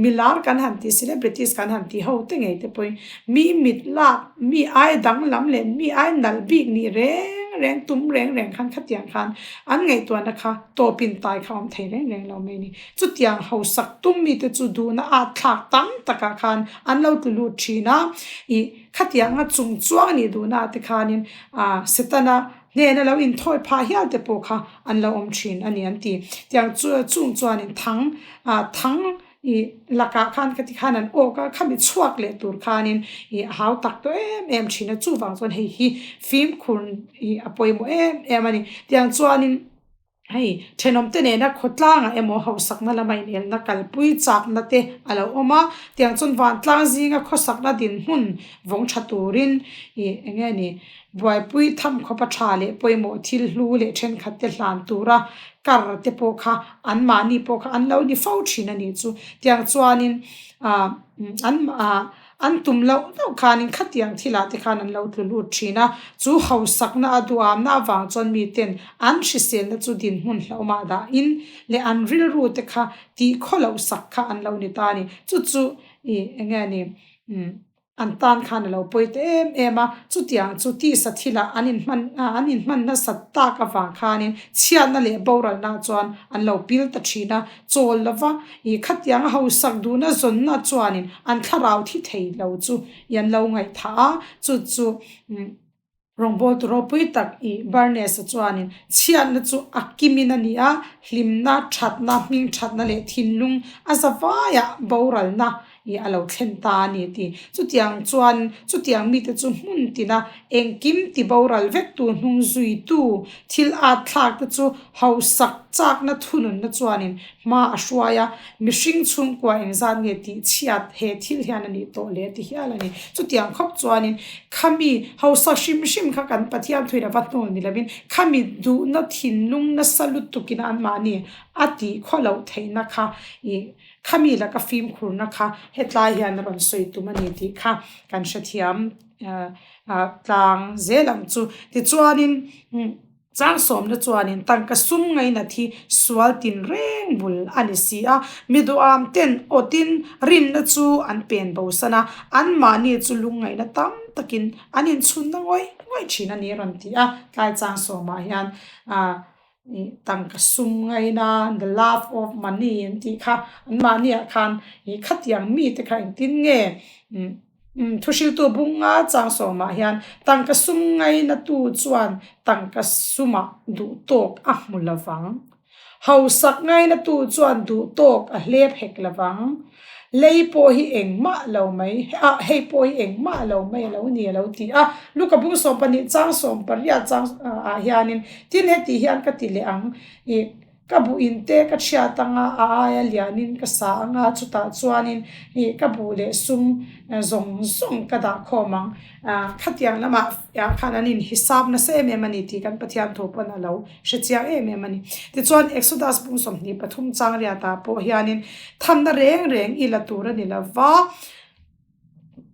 milar kan han tih celebrities kan han tih ho te ngei te pawhin mi mit lak mi ai danglam leh mi ai nalh bik nih reng reng tum reng reng khan khatiang khan an ngaihtuahna kha tawpin tai kha awm thei reng reng lo mai ni. Chutiang hausak tum mite chu duhna at thlak tam takah khan an lo tlu lut thin a, ih khatianga chung chuang nih duhna te khanin ah Setana. Hnena lo inthawi phah hial te pawh kha an lo awm thin a ni an ti. Tiang chu chung chuanin thang ah thang ih lakah khan ka ti khan an awk a, khami chhuak leh tur khanin ih a hau tak tawh em em thin a, chuvang chuan hei hi fimkhur ih a pawimawh em em a ni. Tiang chuanin. Hei, thenawmte nena khawtlangah emaw hausakna lama inelna kalpui chakna te a lo awm a, tiang chuan vantlang zinga khawsakna dinhmun vawng tha turin ih eng nge ni buaipui tham khawpa tha leh pawimawh thil hlu leh thenkhat te hlan tura kar te pawh kha anmahni pawh kha an lo ni fo thin a nih chu. Tiang chuanin ah an ah. An tum loh loh khanin khatiang thilah te khan an lo tlu lut thin a, chu hausakna a duhamna avang chuan miten an hriselna chu dinhmun hlauhmah dahin leh an rilru te kha tih khaw loh sak kha an lo ni ta a ni. Chu chu ih eng nge ni umm an tan khan a lo pawi ta em em a, chutiang chu tisa thilah an inhman an inhman nasat tak avang khanin chhiatna leh boralna chuan an lo pil ta thin a, chawl lova I khatiang a hausak duhna zawnna chuanin an thlarau thi thei lo chu i an lo ngaihthah a, chu chu rawngbawltu ropui tak i Barnes-a chuanin chhiatna chu a kimin a ni a, hlimna, thatna, hmingthatna leh thinlung a zavaiah boralna i a lo thlen ta a ni tih. Chutiang chuan chutiang mite chu hmun tina engkim ti boral vektu hnung zuitu thil at thlak te chu hausak chakna thununna chuanin hma a hruai a, mihring chhungkua engzat nge tih chhiat he thil hian a nih tawh le ti hial a ni. Chutiang khawp chuanin khami hausa hrim hrim kha kan Pathian thuin a va hnawl ni lovin khami duhna thinlung nasa lutukin anmahni a tih khaw loh theihna kha ih khami laka fimkhurna kha hetlai hian a rawn sawi tum a ni tih kha kan hrethiam tlang zel ang chu. Tichuanin. Chang sawmna chuanin tangka sum ngainat hi sual tin reng bul a ni si a, mi duham ten awtin rinna chu an pen bosan a, anmahni chu lungngaihna tam takin an inchhunna ngawih ngawih thin a ni a rawn ti a. Tlai chang sawmah hian tangka sum ngaina, the love of money an tih kha anmahniah khan khatiang mite kha engtin nge Thuhriltu bunga chang sawmah hian tangka sum ngainatu chuan tangka sumah duh tawk a hmu lovang. Hausak ngainatu chuan duh tawk a hlep hek lovang. Lei pawh hi engmah lo mai, ah hei pawh hi engmah lo mai a lo ni a lo ti a. Luka bung 12 chang 18 chang ah hianin tin heti hian ka ti leh ang ih Ka buh in te ka chhiat anga a aia lianin ka sa anga chutah chuanin ih ka buh leh sum zawng zawng ka dah khawm ang. Khatiang lamah khan an inhisap nasa em em a ni tih kan Pathian thu pawn a lo hre chiang em em a ni. Tichuan Exodus bung 23 chang riatah pawh hianin thamna reng reng i la tur a ni lova,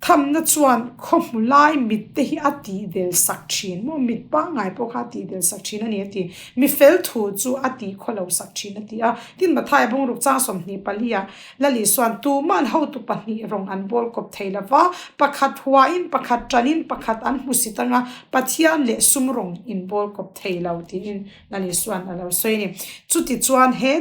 Thamna chuan khaw hmu lai mit te hi a tih del sak thin maw? Mit pangngai pawh kha a tih del sak thin a ni a ti. Mi fel thu chu a tih khaw lo sak thin a ti a. Tin Mathaia bungruk chang 24 ah Lali chuan tuman hotu pahnih rawng an bawl kawp thei lo va, pakhat huain pakhat tanin pakhat an hmusit anga Pathian leh sum rawng in bawl kawp thei lo tiin Lali chuan a lo sawi a ni. Chuti chuan he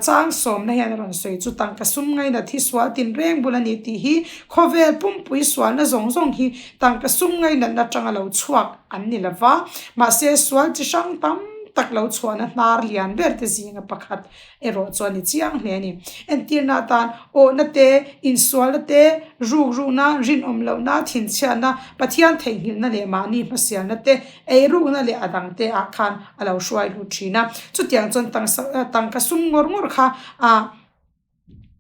chang sawmna hian a rawn sawi chu tangka sum ngainat hi sual tinreng bul a ni tih hi khawvel pumpui sualna zawng zawng hi tangka sum ngainatna atanga lo chhuak an ni lova, mahse sual chi hrang tam tak lo chhuahna hnar lian ber te zinga pakhat erawh chuan i chiang hle a ni. Entirna atan awhna te, insualna te, rukrukna, rinawm lohna, thinchhiatna, Pathian theihnghilhna leh mahni hmasialna te, eirukna leh a dang te ah khan a lo hruai lut thin a. Chutiang chuan tangka sum ngawr ngawr kha a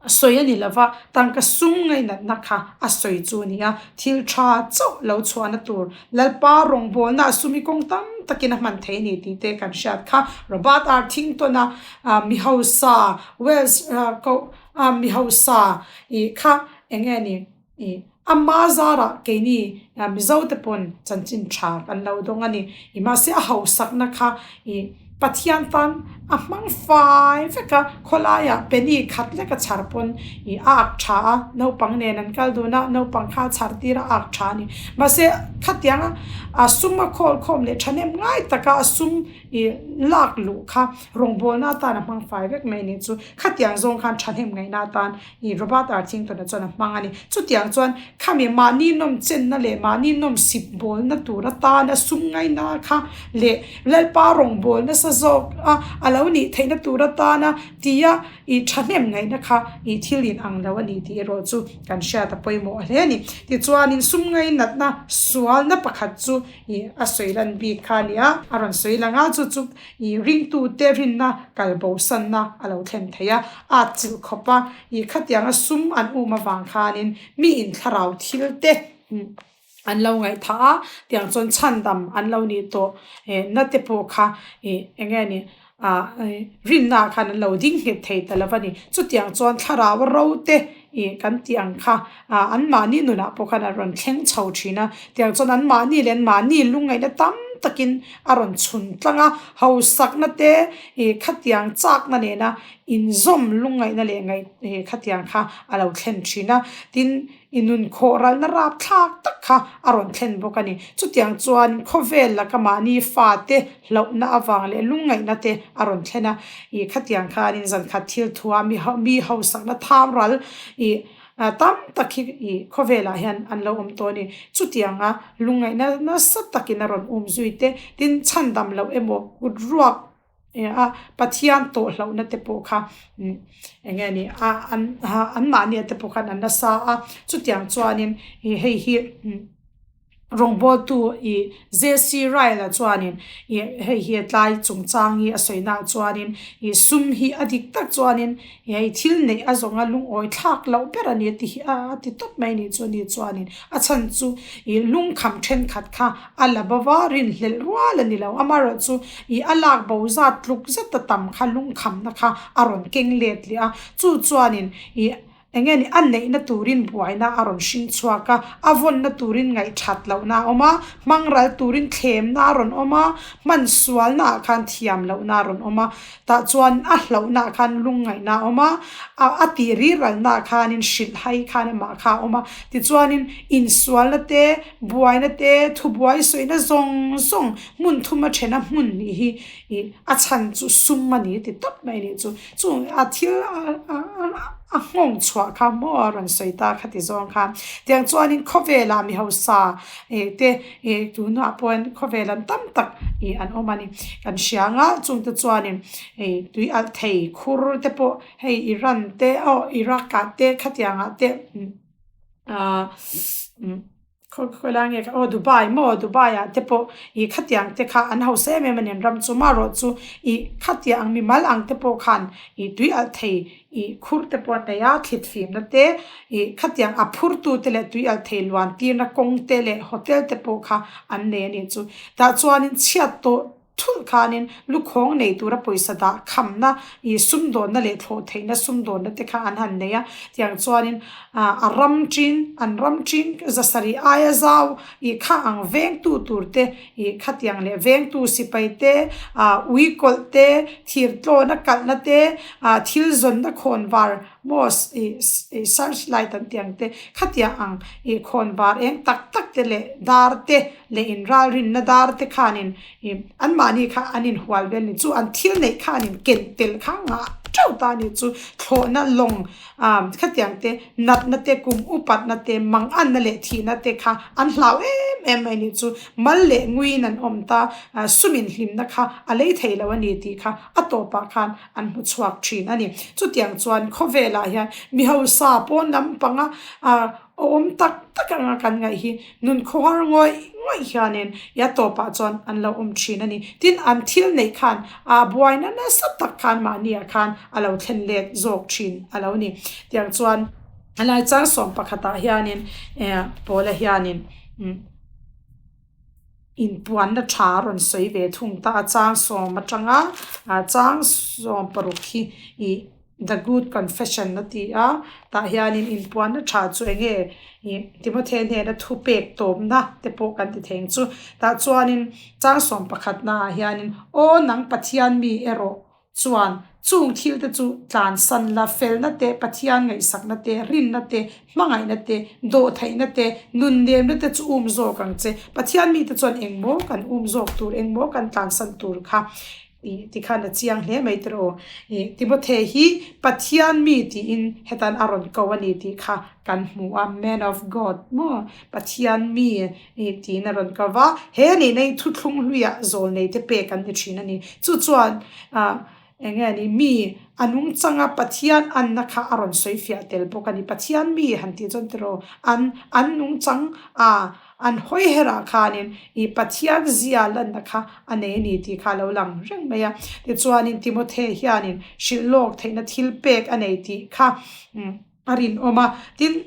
sawi a ni lo va, tangka sum ngainatna kha a sawi chu a ni a. Thil tha chauh lo chhuahna tur Lalpa rawngbawlna a sumi kawng tam takin a hman thei a ni tih te kan hriat kha. Robert R. Thington-a mi hausa Wells koh mi hausa ih kha eng nge ni ih ama zarah keini Mizo te pawn chanchin tha kan lo dawng a ni. Ih mahse a hausakna kha ih. Pathian tan a hmang fai vek a, khawlaiah penny khat lek a chhar pawn ih a ak tha a, naupang nen an kal dun a, naupang kha a chhar tir a a ak tha a ni. Mahse khatianga a sum a khawl khawm leh thahnem ngai taka a sum ih lak luh kha rawngbawlna atan a hmang fai vek mai a nih chu. Khatiang zawng khan thahnem ngaihna atan ih Robert Arthington-a chuan a hmang a ni. Chutiang chuan khami mahni nawm chenna leh mahni nawm sip bawlna tur atana sum ngaina kha leh Lalpa rawngbâwl nasa zâwk a a lo nih theihna tûr atâna tia ih ṭhahnem ngaihna kha ih thil in ang lo a ni tih erawh chu kan hriat a pawimawh hle a ni. Tichuanin sum ngainatna sualna pakhat chu ih a sawi lan bik kha a ni a, a rawn sawi lang a, chu chu ih ringtute rinna kal bosanna a lo thlen thei a, a atchilh khawp a, ih khatianga sum an um avang khanin mi inthlarau thil te. An lo ngaihthah a, tiang chuan chhandam an lo nih tawh eh na te pawh kha ih eng nge ni ah rinna ah khan an lo ding nghet thei ta lo a ni. Chutiang chuan thlarau ro te ih kan tih ang kha ah anmahni nunah pawh khan a rawn thleng chho thin a, tiang chuan anmahni leh anmahni lungngaihna tam takin a rawn chhun tlang a, hausakna te ih khatiang chakna nena inzawm lungngaihna leh ngaih ih khatiang kha a lo thlen thin a, tin. I nun khawh ralna rapthlak tak kha a rawn thlen bawk a ni. Chutiang chuan khawvel laka mahni fate hlauhna avang leh lungngaihna te a rawn thlen a. I khatiang khanin zankhat thil thua mi mi hausakna tham ral i tam tak hi i khawvelah hian an lo awm tawh a ni. Chutianga lungngaihna nasa takin a rawn um zui te, tin chhandam loh emaw kut ruak A Pathian tawh hlauhna te pawh kha eng nge ni a an an mahni te pawh khan an nasa a chutiang chuanin ih hei hi rawngbawltu ih J C Ryle a chuanin ih hei hi tlai chungchang hi a sawi naah chuanin ih sum hi a dik tak chuanin hei thil neih a zawnga lungawi thlak loh ber a ni a ti hi a ti tawp mai a nih chu ani chuanin a chhan chu ih lungkham thenkhat kha a la bo va rinhlelh rual a ni lo amaherawhchu ih a lak bo zat tluk zet a tam kha lungkhamna kha a rawn keng let leh a chu chuanin ih eng nge ni a neihna turin buaina a rawn hring chhuak a a vawnna turin ngaihthat lohna a awm a hmang ral turin thlemna a rawn awm a hman sualna ah khan thiam lohna a rawn awm a tah chuan a hlauhna ah khan lungngaihna a awm a a tih riralna ah khanin hrilh hai khan amah kha a awm a tichuanin insualna te Buaina te, thubuai sawina zawng zawng hmun thum a thena hmun nih hi ih a chhan chu sum a ni ti tawp mai nih chu. Chung a thil a nghawng chhuah kha maw a rawn sawi ta kha ti zawng khan. Tiang chuanin khawvelah mi hausa ih te ih tunah pawhin khawvel an tam tak ih an awm a ni. Kan hria ang a, chungte chuanin ih tui alh thei khur te pawh hei Iran te aw Iraq ah te khatiangah te. Ahh umm khaw khaw lai nge aw Dubai maw Dubai ah te pawh ih khatiang te kha an hausa em em a ni an ram chu marawh chu ih khatiang ang mimal ang te pawh khan ih tui alh thei ih khur te pawh an nei a thlit fimna te ih khatiang a phur tu te leh tui alh thei luan tirna kawng te leh hotel te pawh kha an nei a nih chu tah chuanin chhiat tawh Thulh khanin lukhawng nei tura pawisa dah khamna ih sumdawnna leh thlawh theihna sumdawnna te kha an han nei a, tiang chuanin ah a ram chin an ram chin zasarih aia zau ih kha ang vengtu tur te ih khatiang leh vengtu sipai te ah ui kawlh te thir tlawna kalhna te ah thil zawnna khawnvar maw ih ih search light an tih ang te khatiang ang ih khawnvar eng tak tak te leh dar te leh inralrinna dar te khanin ih anmahni kha an inhual vel ni chu an thil neih khanin ken tel kha ngah teuh ta a ni chu thlawhna lawng ah khatiang te natna te kum upatna te manganna leh thihna te kha an hlau em em mai ni chu mal leh nguiin an awm ta ah sumin hlimna kha a lei thei lo a ni tih kha a tawpah khan an hmu chhuak thin a ni chutiang chuan khawvelah hian mi hausa pawn lampanga ah Awm tak tak anga kan ngaih hi nun khawhar ngawih ngawih hianin i a tawpah chuan an lo awm thin a ni. Tin, an thil neih khan aa buaina nasa tak khan mahniah khan a lo thlen let zawk thin a lo ni. Tiang chuan a lai chang sawm pakhatah hianin eh Paula hianin umm inpuanna tha a rawn sawi ve thung ta a chang sawm atanga chang 16 hi ih. The Good Confession a ti a, tah hianin inpuanna tha chu eng nge ih Timothea hnena thupek tawpna te pawh kan ti thei ang chu. Tah chuanin chang sawm pakhatna ah hianin Aw nang Pathian mi erawh chuan chung thil te chu tlansan la, felna te, Pathian ngaihsakna te, rinna te, hmangaihna te, dawhtheihna te, nunnemna te chu um zawk ang che. Pathian mite chuan engmaw kan um zawk tur, engmaw kan tlansan tur kha Ih tikhan a chiang hle mai tiraw aw. Ih Timothea hi Pathian mi tiin hetan a rawn ko a ni tih kha kan hmu a, man of God maw Pathian mi ih tiin a rawn ko va, he nihna hi thuthlung hluiah zawlnei te pek an ni thin a ni. Chu chuan ah eng nge ni mi a nungchanga Pathian anna kha a rawn sawi fiah tel bawk a ni. Pathian mi han tih chuan tiraw an an nungchang ah An hawi herah khanin i Pathian zia lanna kha a nei a ni tih kha a lo lang reng mai a. Tichuanin Timothea hianin hrilh lawk theihna thil pek a nei tih kha a rinawm a. Tin,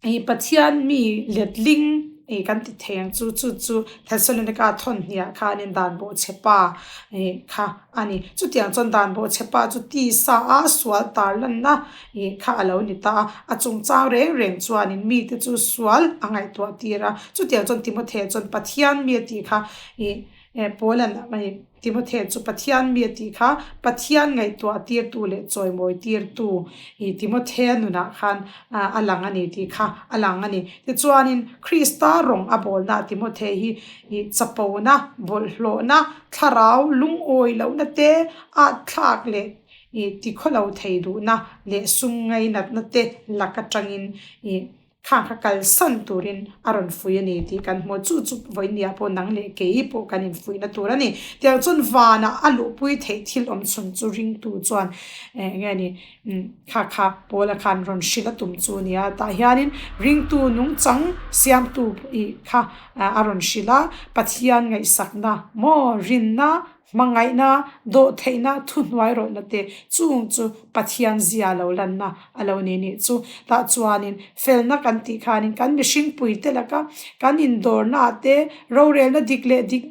i Pathian mi letling i kan ti thei ang chu, chu chu Thessalonica thawn hniah khanin dan bawhchhe pa kha a ni. Chutiang chuan dan bawhchhe pa chu tisa a sual tar lanna ih kha a lo ni ta a, a chungchang reng reng chuanin mite chu sual a ngaihtuah tir a, chutiang chuan Timothea chuan Pathian mi a tih kha ih Paula'n Timothea chu Pathian mi a tih kha Pathian ngaihtuah tirtu leh chawimawi tirtu ih Timothea nunah khan a lang a ni tih kha a lang a ni. Tichuanin Krista rawng a bawlna Timothea hi ih chapona, bawlhhlawhna, thlarau lungawi lohna te, atthlak leh ih tikhawlo thei duhna leh sum ngainatna te lak atangin ih khang kha kalsan turin a rawn fui a ni tih kan hmu a, chu chu vawinia pawh nang leh kei pawh kan infuihna tur a ni. Tiang chuan vanah a luhpui theih thil awm chhun chu ringtu chuan eng nge ni kha kha Paula khan rawn hrilh a tum chu a ni a, tah hianin ringtu nungchang siamtu ih kha a rawn hrilh a, Pathian ngaihsakna maw rinna Hmangaihna, dawhtheihna, thuhnuai rawlhna te chung chu Pathian zia lo lanna a lo ni nih chu. Tah chuanin felna kan tih khanin kan mihring puite laka kan indawrna ah te rorelna dik leh dik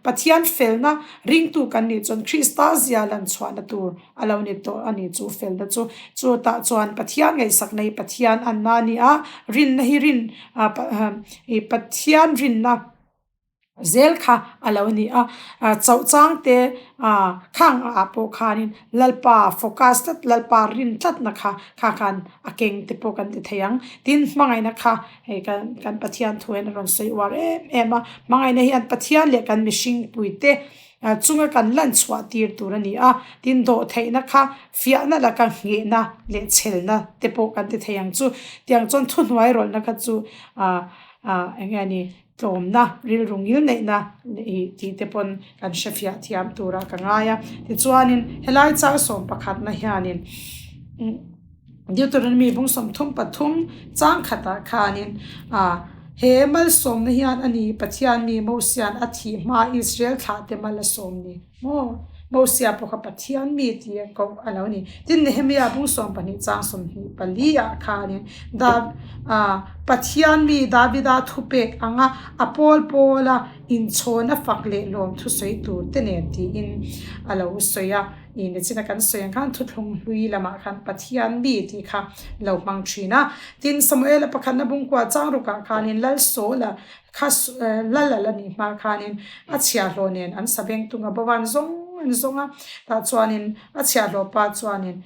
Pathian felna ringtu kan nih chuan Krista zia lan chhuahna tur a lo ni tawh a ni chu felna chu. Chu tah chuan Pathian ngaihsakna hi Pathian anna a ni a, rinna hi rin Pathian rinna. Zel kha a lo ni a, chauh chang te khang ah pawh khanin Lalpa focus tlat, Lalpa rin tlatna kha kha khan a keng te pawh kan ti thei ang. Tin, hmangaihna kha hei kan kan Pathian thu hian a rawn sawi uar em em a, hmangaihna hian Pathian leh kan mihring puite chunga kan lan chhuah tir tur a ni a, tin dawhtheihna kha fiahna laka nghehna leh chhelna te pawh kan ti thei ang chu. Tiang chuan thuhnuai rawlhna kha chu ah eng nge ni Tlawmna, rilru ngil neihna ih tih te pawn kan hrefiah thiam turah ka ngai a. Tichuanin helai chang 11 na hianin Deuteronomy bung 33 chang khatah khanin ah he malsawmna hian a ni Pathian mi Mosia'n a thih hma Israel thlah te mal a sawm ni maw? Mosia pawh kha Pathian mi tih a koh a lo ni. Tin, Nehemia bung 12 chang 24 ah khanin Dav ah Pathian mi Davida thupek anga a pawl pawla inchhawn a fak leh lawm thusawi tur te nen tiin a lo sawi a. Ih nichina kan sawi ang khan thuthlung hlui lamah khan Pathian mi tih kha lo hmang thin a. Tin, Samuela pakhatna bungkua chang rukah khanin Lal Saula Kha lal a la nih hma khanin a chhiahhlawh nen an sabeng tung a bovan zawng an zawng a, tah chuanin a chhiahhlawh pa chuanin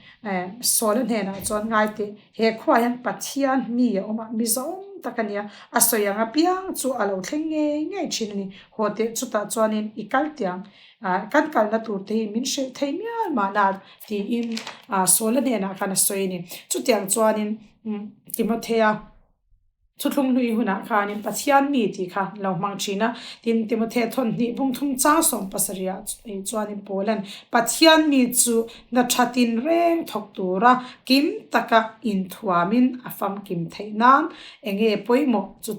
Sawla hnenah chuan ngai teh he khuaah hian Pathian mi a awm a, mi zawng tak a nia, a sawi ang apiang chu a lo thleng ngei ngei thin a ni, haw teh chutah chuanin i kal tiang kan kalna tur te hi min hrilh thei mial mahna tiin Sawla hnenah khan a sawi a ni. Chutiang chuanin Timothea. Thuthlung hlui hunah khanin Pathian mi tih kha lo hmang thin a. Tin, Timothea thawn hnih bung thum chang 70 ah chuanin Paula'n Pathian mi chu hna tha tinreng thawk tura kim taka inthuamin a famkim theih nan enge pawimawh chu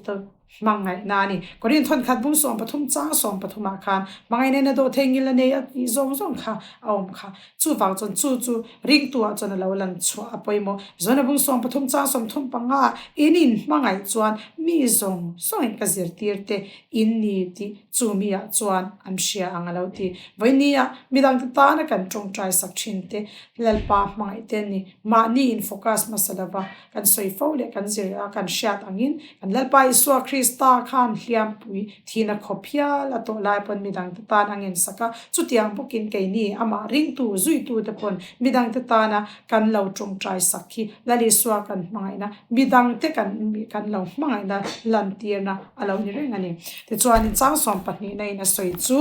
hmangaihna a ni. Korin thawn khat bung 13 chang 13 ah khan hmangaihna in a dawh thei ngil a nei a tih zawng zawng kha a awm kha. Chuvang chuan chu chu ringtuah chuan a lo lan chhuah a pawimawh. Zona bung 13 chang 35 in in hmangaih chuan mi zawng zawngin ka zirtir te in ni tih chu mi ah chuan an hria ang a lo ti. Vawinia midangte tana kan tawngtai sak thin te Lalpa hmangaih te an ni. Mahni in focus hmasa lova kan sawi fo leh kan zir a kan hriat angin kan Lalpa Isua Krista khan hliampui thihna khawp hial a tawh lai pawn midangte tan a ngensak a, chutiang bawkin keini amah ringtu zuitute pawn midangte tana kan lo tawngtai sak hi Lal Isua kan hmangaihna, midangte kan kan lo hmangaihna lantirna a lo ni reng a ni. Tichuanin chang sawm pahnihna in a sawi chu.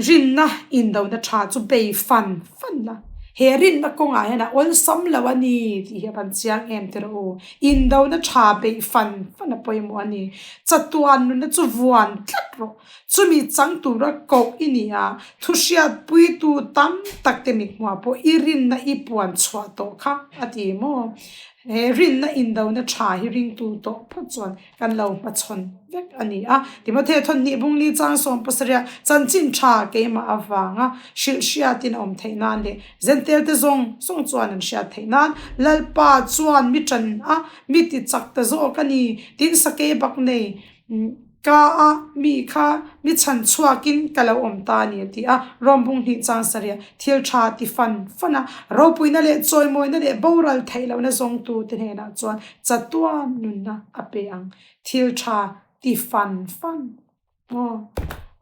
Rinna indona tha chu bei fan fan la, he rinna kawngah hian a awlsam lo a ni tih hi a van chiang em tir u. Indona tha beih fan fan a pawimawh a ni. Chatuan nunna chu vuan tlat rawh. Chumi chang tura koh i ni a, thuhriatpuitu tam tak te mithmuah pawh i rinna i puan chhuah tawh kha a ti maw? He rinna indona tha hi ringtu tawh phawt chuan kan lo hmachhawn vek a ni a. Timothea thawhnih bungli chang sawmpasarih chanchin tha keimah avanga hrilh hriatin a awm theih nan leh Zentel te zawng zawng chuan an hriat theih nan Lalpa chuan mi tan a, mi ti chak ta zawk a ni. Tin sakei bak nei ka a mi kha mi chhan chhuakin ka lo awm ta a ni a ti a. Rom bunghnih chang sarih thil tha ti fan fan a, ropuina leh chawimawina leh boral theih lohna zawngtute hnenah chuan Chatuan nunna a pe ang. Thil tha ti fan fan maw?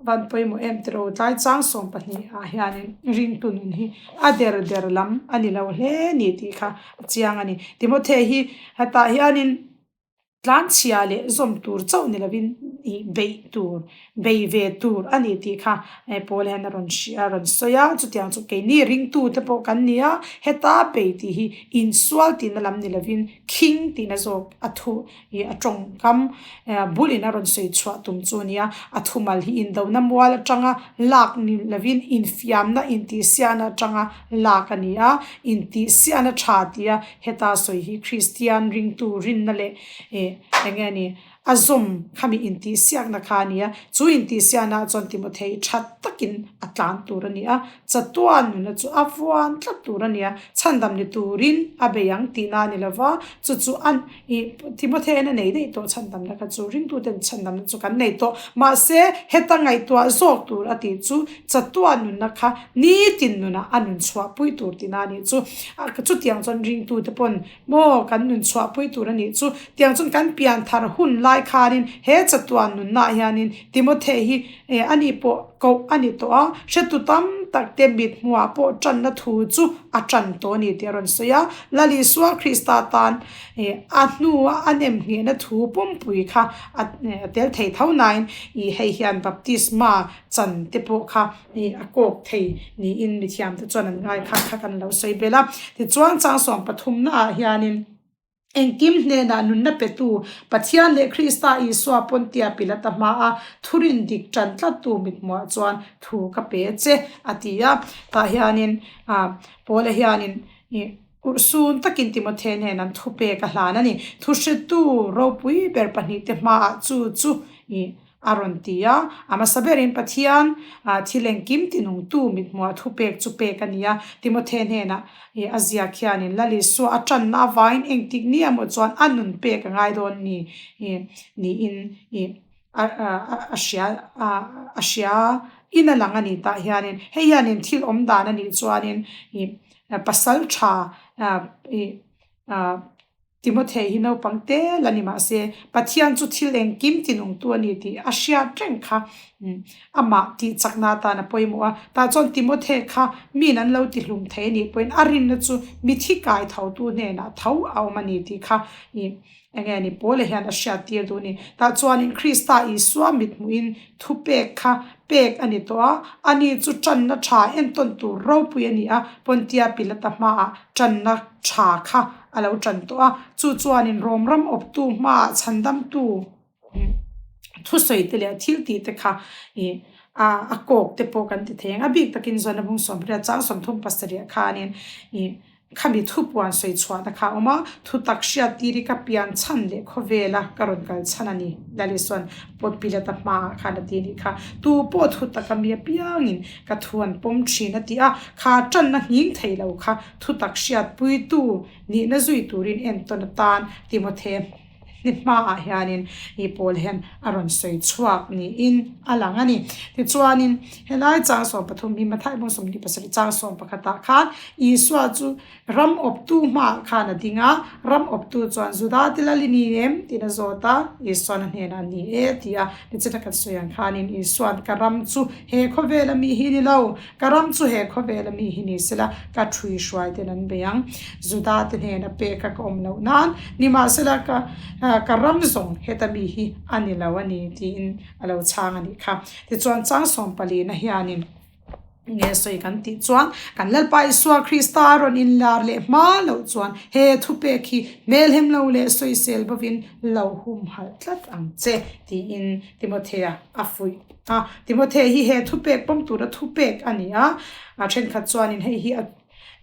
Van pawimawh em tiraw? Tlai chang 12 ah hianin ringtu nun hi a der der lam a ni lo hle ni tih kha a chiang a ni. Timothea hi hetah hianin tlanchhia leh zawm tur chauh ni lovin ih beih tur bei ve tur a ni tih kha Paul hian a rawn hria a rawn sawi a, chutiang chu keini ringtute pawh kan ni a, heta bei tih hi insual tihna lam ni lovin khing tihna zawk a thu ih a tawngkam bulin a rawn sawi chhuah tum chu a ni a, a thumal hi indona mual atanga lak ni lovin infiamna intihsiahna atanga lak a ni a, intihsiahna tha tia heta sawi hi Kristian ringtu rinna leh ih eng nge ni. A zawm khami intihsiakna kha a ni a, chu intihsiaknaah chuan Timothei tha takin a tlan tur a ni a, chatuan nuna chu a vuan tlat tur a ni a, chhandam ni turin a bei ang tihna a ni lo va, chu chu a ih Timothei'n a nei daih tawh chhandamna kha chu ringtuten chhandamna chu kan nei tawh, mahse heta ngaihtuah zawk tur a tih chu chatuan nunna kha nitin nunah a nun chhuahpui tur tihna a nih chu, chutiang chuan ringtute pawn Maw kan nun chhuahpui tur a nih chu? Tiang chuan kan pian thar hun lai khanin he chatuan nunnaah hianin Timothea hi a ni pawh koh a ni tawh a, hretu tam tak te mit hmuhah pawh tanna thu chu a tan tawh a ni tih a rawn sawi a. Lal Isua Krista tan a hnua a nemnghehna thu pumpui kha a tel thei tho nain hei hian baptisma chan te pawh kha Ih a kawk thei niin mithiamte chuan an ngai kha kha kan lo sawi belh a. Tichuan chang 13 naah hianin engkim hnenah nunna petu Pathian leh Krista Isua Pontia Pilata hmaa thurin dik tan tlattu mithmuah chuan thu ka pe che a ti a. Tah hianin ah Paula hianin ih urhsun takin Timothea nen an thu pek a hlan a ni. Thuhretu ropui ber pahnihte hmaah chu chu ih A rawn ti a, a hmasa berin Pathian thil engkim tinungtu mithmuah thupek chu pek a ni a. Timothea hnenah a ziak hianin Lal Isua a tanna avangin engtik ni emaw chuan a nun pek a ngai dawn ni niin a hria a hria in a lang a ni tah hianin hei hianin thil awm dan a nih chuanin pasal tha Timothea hi naupang tel a ni mahse, Pathian chu thil engkim tinungtu a ni tih a hriat reng kha amah tih chakna atan a pawimawh a. Tah chuan Timothea kha miin an lo tihlum thei a nih pawhin a rinna chu mithi kai thotu hnenah tho a awm a ni tih kha eng nge ni Paula hian a hriattir duh a ni. Tah chuanin Krista Isua mithmuhin thupek kha pek a ni tawh a, ani chu tanna tha entawn tur ropui a ni a, Pontia Pilata hmaah tanna tha kha a lo tan tawh a, chu chuanin Rom ram awptu hmaah chhandamtu thusawi te leh thil tih te kha ih a a kawk te pawh kan ti thei ang. A bik takin Zona bung 18 chang 37 khanin ih. Khami thupuan sawi chhuahna kha a awm a, thutak hriattir hi ka pian chhan leh khawvela ka rawn kal chhan a ni, Lalisuan pawt Pilata hmaah khan a ti a nih kha. Tu pawh thutak a mi apiangin ka thu an pawm thin a ti a, kha tanna nghing thei lo kha thutak hriatpuitu nihna zui turin entawn atan Timothea Ni hmaah hianin i pawl hian a rawn sawi chhuak niin a lang a ni. Tichuanin helai chang 13 hi Matthai bawng 27 chang 11 ah khan Isua chu ram awptu hmaah khan a ding a, ram awptu chuan Juda te lal i ni em? tiin a zawt a, Isuan a hnenah a ni e ti a. Nichina kan sawi ang khanin Isuan ka ram chu he khawvela mi hi ni lo, ka ram chu he khawvela mi hi ni sela ka thui hruai ten an bei ang. Juda te hnena peka ka awm loh nan nimahsela ka ka ram zawng heta mi hi a ni lo a ni tiin a lo chhang a nih kha. Tichuan chang 14 na hianin nge sawi kan tih chuan kan Lalpa Isua Krista a rawn inlar leh hma loh chuan he thupek hi hmelhem lo leh sawisel bovin lo humhalh tlat ang che tiin Timothea a fuih a. Timothea hi he thupek pawm tura thupek a ni a, a thenkhat chuanin hei hi a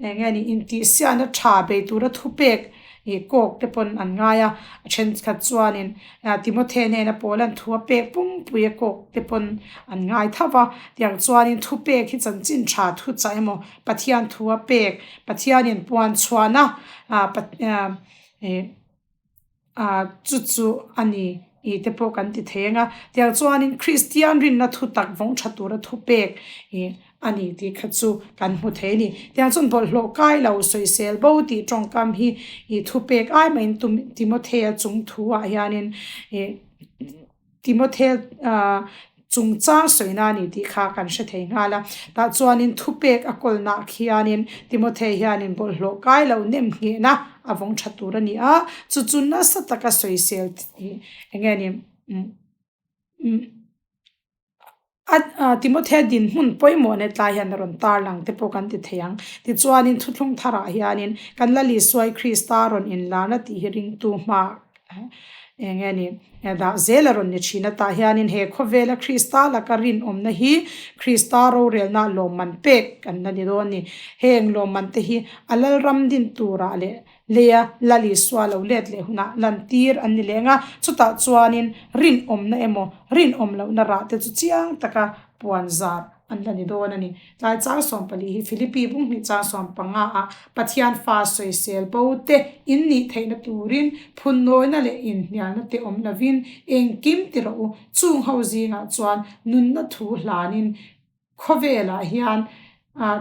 Eng nge ni intihsiahna tha bei tura thupek ih kawk te pawn an ngai a, a thenkhat chuanin Timothea hnena Paula'n thu a pek pumpui a kawk te pawn an ngai tho va, tiang chuanin thupek hi chanchin tha thu chah emaw Pathian thu a pek, Pathianin puan chhuahna ih Ah, chu chu a ni i te pawh kan ti thei ang a. Tiang chuanin Kristian rinna thutak vawng tha tura thupek i a ni tih kha chu kan hmu thei a ni. Tiang chuan bawlhhlawh kai lo sawisel bo tih tawngkam hi i thupek ai mahin Timothea chung thu ah hianin i Timothea ah Chungchang sawina a ni tih kha kan hre thei nghal a. Tah chuanin thupek a kawlnaah khianin Timothea hianin bawlhhlawh kai lo nem nghehna a vawng tha tur a ni a, chu chu nasa taka sawisel eng nge ni a Timothea dinhmun pawimawh na tlai hian a rawn tar lang te pawh kan ti thei ang. Tichuanin thuthlung tharah hianin kan Lal Isuai Krista rawn inlarna tih hi ringtu hmaah Eng nge ni? Dah zel a rawn ni thin a, tah hianin he khawvela Krista laka rinawmna hi Krista rorelna lawmman pek kan la ni dawn ni. Heng lawmman te hi a Lalram din turah leh leia Lal Isua lo let leh hunah lantir an ni leng a, chutah chuanin rinawmna emaw rinawm lohna rah te chu chiang taka puan zar an la ni dawn a ni. Tlai chang 14 hi Philippi bunghnih chang 15 ah Pathian fa sawisel bo te in nih theihna turin phunnawina leh inhnialna te awm lovin engkim ti rawh u. Chung ho zingah chuan nunna thu hlanin khawvelah hian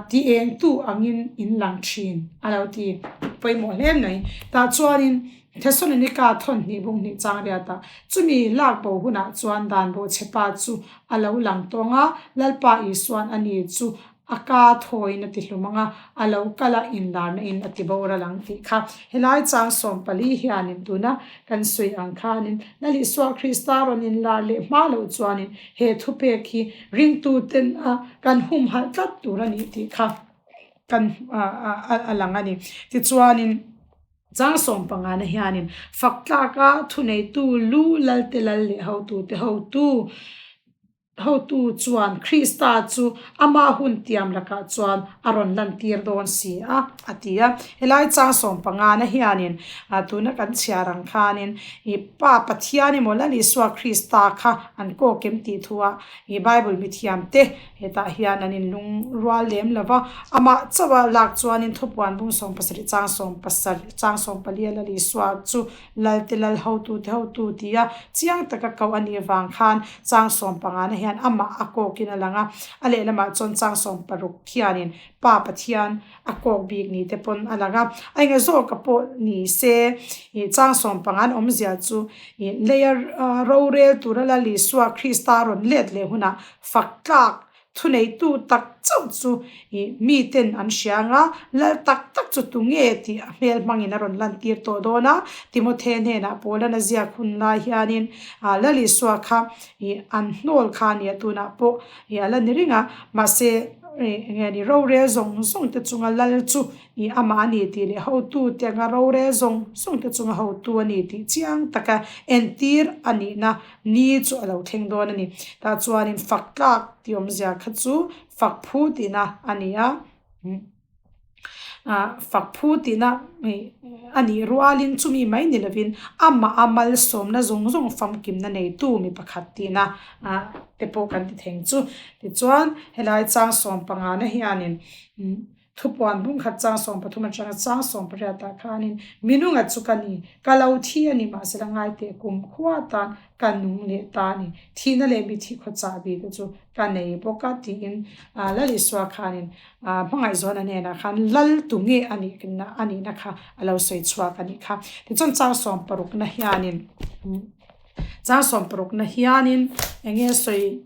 ti engtu angin in lang thin a lo ti pawimawh hle mai. Tah chuanin Thesalonika thawnhnih bunghnih chang riatah chumi lak bo hunah chuan dan bawhchhepa chu a lo lang tawng a, Lalpa Isua'n a ni chu a ka thawiin a ti hlum ang a, a lo kal a inlarna in a ti boral ang tih kha. Helai chang 14 hianin tuna kan sawi ang khanin Lal Isua Krista rawn inlar leh hma loh chuanin he thupek hi ringtuten a kan humhalh tlat tur a ni tih kha kan a lang a ni. Tichuanin. Chang 15 na hianin fak tlaka thuneitu lu lalte lal leh hotute hotu hotu chuan Krista chu ama hun tiam lakah chuan a rawn lantir dawn si a, a ti a. Helai chang 15 na hianin tuna kan chhiar ang khanin i Pa Pathian emaw Lal Isua Krista kha an kawk em tih thuah i Bible mithiamte Hetah hian an inlungrual lem lo va, amah chauha lak chuanin thupuan bung 17 chang 17 chang 14 a Lal Isua chu Lalte Lal hotute hotu tia chiang taka koh a nih avang khan chang 15 na hian amah a kawkin a lang a, a lehlamah chuan chang 16 khianin Pa Pathian a kawk bik ni te pawn a lang a, a enga zawka pawh ni se ih chang 15 an awmzia chu ih leia rorel tura Lal Isua Krista rawn let leh hunah fak tlak thuneitu tak chauh chu ih miten an hria ang a, lal tak tak chu tu nge tih a hmel hmangin a rawn lantir tawh dawn a, Timothea hnenah Paula'n a ziak hun lai hianin ah Lal Isua kha ih an hnawl kha a nia tunah pawh ih a la ni ring a, mahse ih eng nge ni rorel zawng zawng te chunga lal chu ih amah a ni tih leh hotu te anga rorel zawng zawng te chunga hotu a ni tih chiang taka entir a nihna Ni chu a lo thleng dawn a ni. Tah chuanin fak tlak tih awmzia kha chu fak phu tihna a ni a. Fak phu tihna a nih rualin chumi mai ni lovin amah a malsawmna zawng zawng famkimna neitu mi pakhat tihna te pawh kan ti thei ang chu. Tichuan helai chang sawmpangana hianin Thupuan bungkhat chang 13 atanga chang 18 ah khanin minunga chu ka ni, ka lo thi a ni mahsela ngaiteh kum khua tan ka nung leh ta a ni, thihna leh mithi khaw chahbi te chu ka nei bawk a tiin Lal Isua khanin hmangaihzawn a hnenah khan Lal tu nge a nih a nihna kha a lo sawi chhuak a nih kha. Tichuan chang 60 na hianin chang 60 na hianin eng nge sawi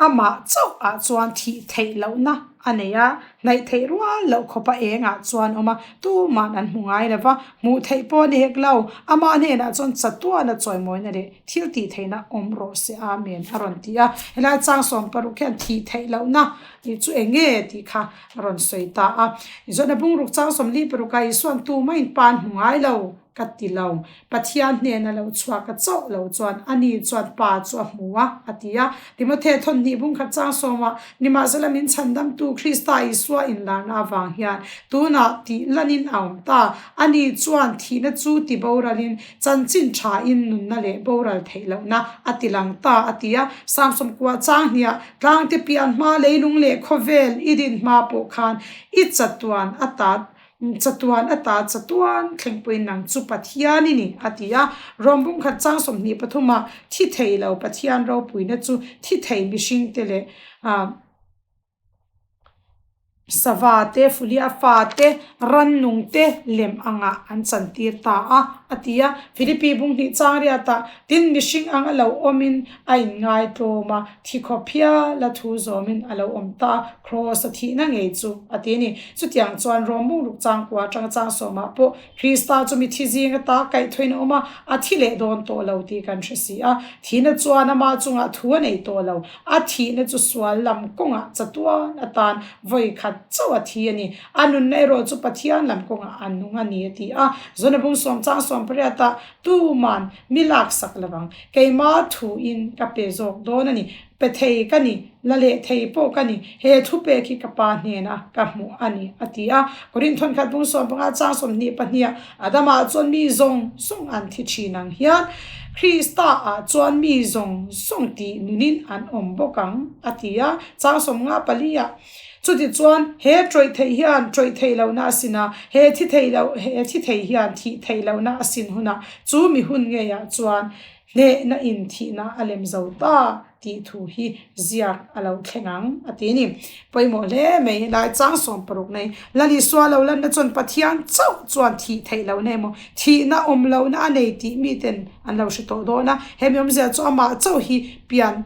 Amah chauh ah chuan thih theih lohna a nei a, hnaih theih rual loh khawpa engah chuan awm a, tuman an hmu ngai lo va, hmuh theih pawh a ni hek lo. Amah hnenah chuan chatuana chawimawina leh thil tih theihna awm rawh se, Amen a rawn ti a. Helai chang 60 khian thih theih lohna tih chu eng nge tih kha a rawn sawi ta a. Zawhna bungruk chang 46 ah Isuan tumahin pa an hmu ngai lo ka ti lo. Pathian hnena lo chhuak a chauh lo chuan ani chuan Pa chu a hmu a, a ti a. Timothe thawnhnih bungkhat chang sawmah, Nimahsela min chhandamtu Krista Isua inlarna avang hian tunah tih lanin a awm ta. Ani chuan thihna chu ti boralin chanchin thain nunna leh boral theih lohna a ti lang ta, a ti a. Samsawm kua chang hniah tlangte pian hma leilung leh khawvel i din hma pawh khan i chatuan a tat Chatuan ata chatuan thlengpuiin nang chu Pathian i ni, a ti a. Rom bungkhat chang 23 ah thi thei lo Pathian ropuina chu thi thei mihringte leh sava te, fulia fa te, rannung te lem angah an chantir ta a, a ti a. Philippi bunghnih chang riatah tin mihring ang a lo awmin a inngaitlawm a, thi khawp hial a thu zawmin a lo awm ta a, Kraws a thihna ngei chu a ti a ni. Chutiang chuan Rom bungruk changkua atanga chang sawmah pawh Krista chu mithi zing ata kaihthawin a awm a, a thi leh dawn tawh lo tih kan hre si a. Thihna chuan ama chungah thu a nei tawh lo. A thihna chu sual lam kawngah chatuan atan vawi khat chauh a thi a ni. A nunna erawh chu Pathian lam kawngah a nung a ni a ti a. Zona bung sawm chang sawm pariatah tuman mi laksak lovang. Keimah thuin ka pe zawk dawn a ni. Pe thei ka ni, la leh thei pawh ka ni, he thu pek hi ka pa hnena ka hmuh a ni, a ti a. Korinth khat bung 15 chang 22 Adama chuan mi zawng zawng an thi thin ang hian Krista ah chuan mi zawng zawng tih nunin an awm bawk ang, a ti a. Chang 54 ah Chutichuan, he tawih theih hian tawih theih lohna a sin a, he thi thei loh, he thi thei hian thih theih lohna a sin hunah chu mi hun ngeiah chuan Hnehna in thihna a lem zo ta tih thu hi ziak a lo thleng ang a ti a ni. Pawimawh hle mai helai chang 60 nei Lal Isua lo lanna chuan Pathian chauh chuan thih theih lohna emaw thihna awm lohna a nei tih miten an lo hre tawh dawn a. Hemi awmzia chu amah chauh hi pian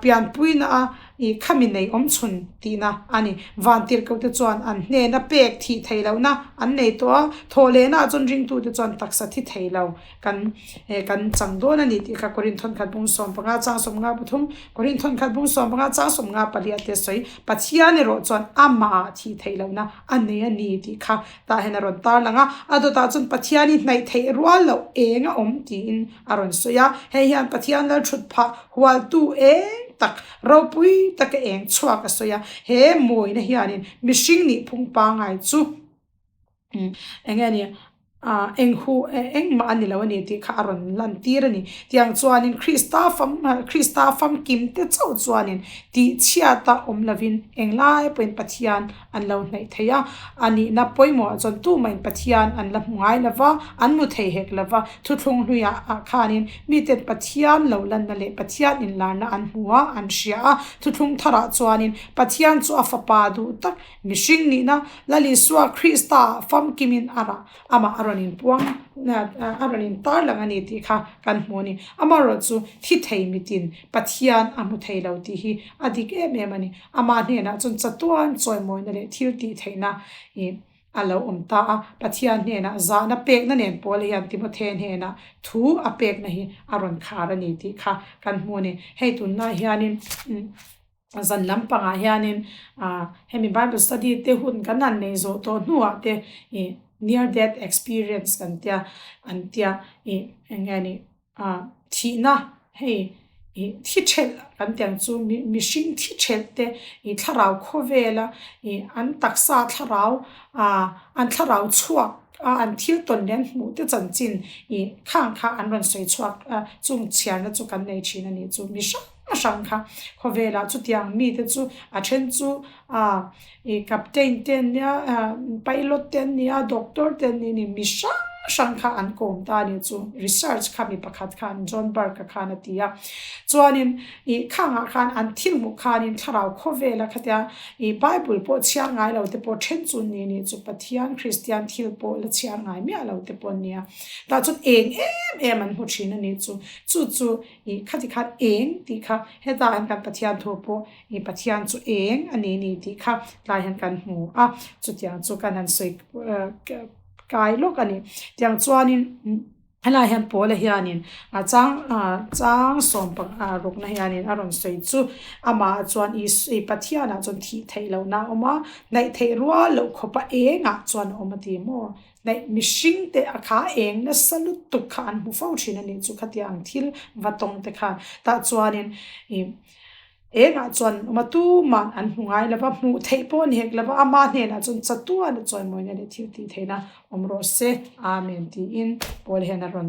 pianpuina a I khami nei awm chhun tihna a ni. Vantirhkohte chuan an hnena pek thih theih lohna an nei tawh a, thawhlehnaah chuan ringtute chuan taksa thi thei lo kan kan chang dawn a ni tih kha Korinth thawnkhat bung 15 chang 53, Korinth thawnkhat bung 15 chang 54 te sawi. Pathian erawh chuan amahah thih theih lohna a nei a ni tih kha tah hian a rawn tarlang a, a dawtah chuan Pathian hi hnaih theih rual loh eng a awm tiin a rawn sawi a, hei hian Pathian lal thut phah hualtu eng tak ropui taka eng chhuak a sawi a, he mawina hianin mihring nih phung pangai chu eng nge ni ah eng hu engmah a ni lo a ni tih kha a rawn lan tir a ni. Tiang chuanin Krista fam Krista famkim te chauh chuanin tih chhiata awm lovin englai pawhin Pathian an lo hnaih thei a, a nihna pawimawhah chuan tumahin Pathian an la hmu ngai lo va, an hmu thei hek lo va. Thuthlung hluiah ah khanin miten Pathian lo lanna leh Pathian inlarna an hmu a, an hria a. Thuthlung tharah chuanin Pathian chu a fapa duh tak mihring nihna Lal Isua Krista ah famkimin a rah, amah a rawn inpuang, a rawn intarlang a ni tih kha kan hmu a ni. Amaherawhchu thi thei mitin Pathian a hmu thei lo tih hi a dik em em a ni. Amah hnenah chuan chatuan chawimawina leh thil tih theihna ih a lo awm ta a. Pathian hnenah zahna pekna nen Paula hian Timothe hnenah thu a pekna hi a rawn khar a ni tih kha kan hmu a ni. Hei tunlai hianin zan lampangah hianin ah hemi Bible study te hun kan han nei zawh tawh hnuah te ih near death experience kan tia an tia ih eng nge ni ah thihna hei ih. Ih thi thelh kan tih ang chu mihring thi thelh te ih thlarau khawvela ih an taksa thlarau ah an thlarau chhuak a an thil tawn leh an hmuh te chanchin ih khang kha an rawn sawi chhuak a chung chhiarna chu kan nei thin a nih chu mi hrang hrang kha khawvelah chutiang mite chu a then chu ah ih captain te an nia ah pilot te an nia doctor te an ni a ni mi hrang hrang kha an kawm ta a nih chu research kha mi pakhat khan John Burke-a khan a ti a chuanin ih khangah khan an thil hmuh khanin thlarau khawvela khatia ih bible pawh chhiar ngai lo te pawh then chu an ni a nih chu Pathian Kristian thil pawh la chhiar ngai miah lo te pawh an nia tah chuan eng em em an hmu thin a nih chu chu chu ih khati khan eng tih kha hetah hian kan Pathian thu pawh I Pathian chu eng a ni ni tih kha tlai hian kan hmu a, chutiang chu kan han sawi kai lawk a ni. Tiang chuanin helai hian Paula hianin a chang chang sawm rukna hianin a rawn sawi chu amah chuan i Pathianah chuan thih theih lohna a awm a, hnaih theih rual loh khawpa engah chuan a awm a ti maw? Hnaih mihring te a kha eng nasa lutuk kha an hmu fo thin a nih chu khatiang thil va tawng te khan tah chuanin i Engah chuan awm a tuman an hmu ngai lo va, hmuh theih pawh a ni hek lo va, ama hnenah chuan chatuan a chawimawina leh thil tih theihna awm rawh se. Amen tiin Paul hian a rawn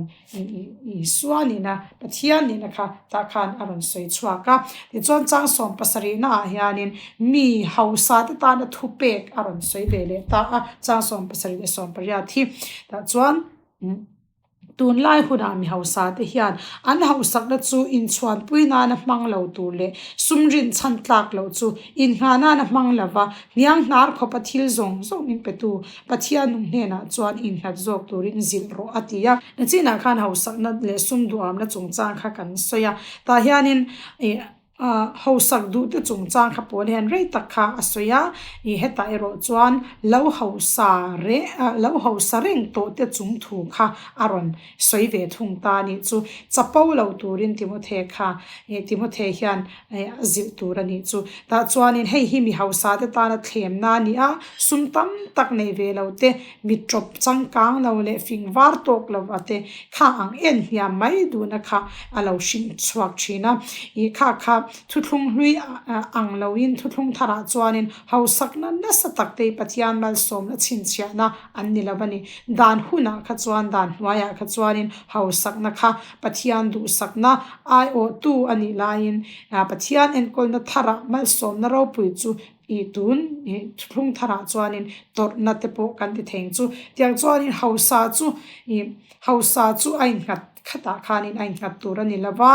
Isua nihna, Pathian nihna kha tah khan a rawn sawi chhuak a. Tichuan Changsawm pasarihna ah hianin mi hausa te tana thupek a rawn sawi ve leh ta a, Changsawm pasarih leh sawmpariat hi tah chuan. Tunlai hunah mi hausa te hian an hausakna chu inchhuanpui nana hmang lo tur leh sum rinchhan tlak loh chu innghah nana hmang lova hniang hnar khawpa thil zawng zawng min petu Pathian nung hnenah chuan innghat zawk turin zilh rawh a ti a. Nachinah khan hausakna leh sum duhamna chungchang kha kan sawi a, tah hianin ih Hausak duh te chungchang kha pawl hian rei tak kha a sawi a, ih hetah erawh chuan lo hausa reh lo hausa reng tawh te chung thu kha a rawn sawi ve thung ta a nih chu. Chapo lo turin Timothe kha ih Timothe hian ih a zilh tur a nih chu. Tah chuanin hei hi mi hausa te tana thlemna a ni a, sum tam tak nei ve lo te, mi tawp changkang lo leh fing var tawk lo a te kha ang en hniam mai duhna kha a lo hring chhuak thin a. Ih kha kha thuthlung hlui ang loin thuthlung tharah chuanin hausakna nasa tak te hi Pathian malsawmna chhinchhiahna an ni lo a ni. Dan hunah kha chuan dan hnuaiah kha chuanin hausakna kha Pathian duhsakna aiawhtu a nih laiin Pathian enkawlna tharah malsawmna ropui chu Ih tun ih thuthlung tharah chuanin tawrhna te pawh kan ti thei ang chu. Tiang chuanin hausa chu ih hausa chu a innghat khatah khanin a innghat tur a ni lo va,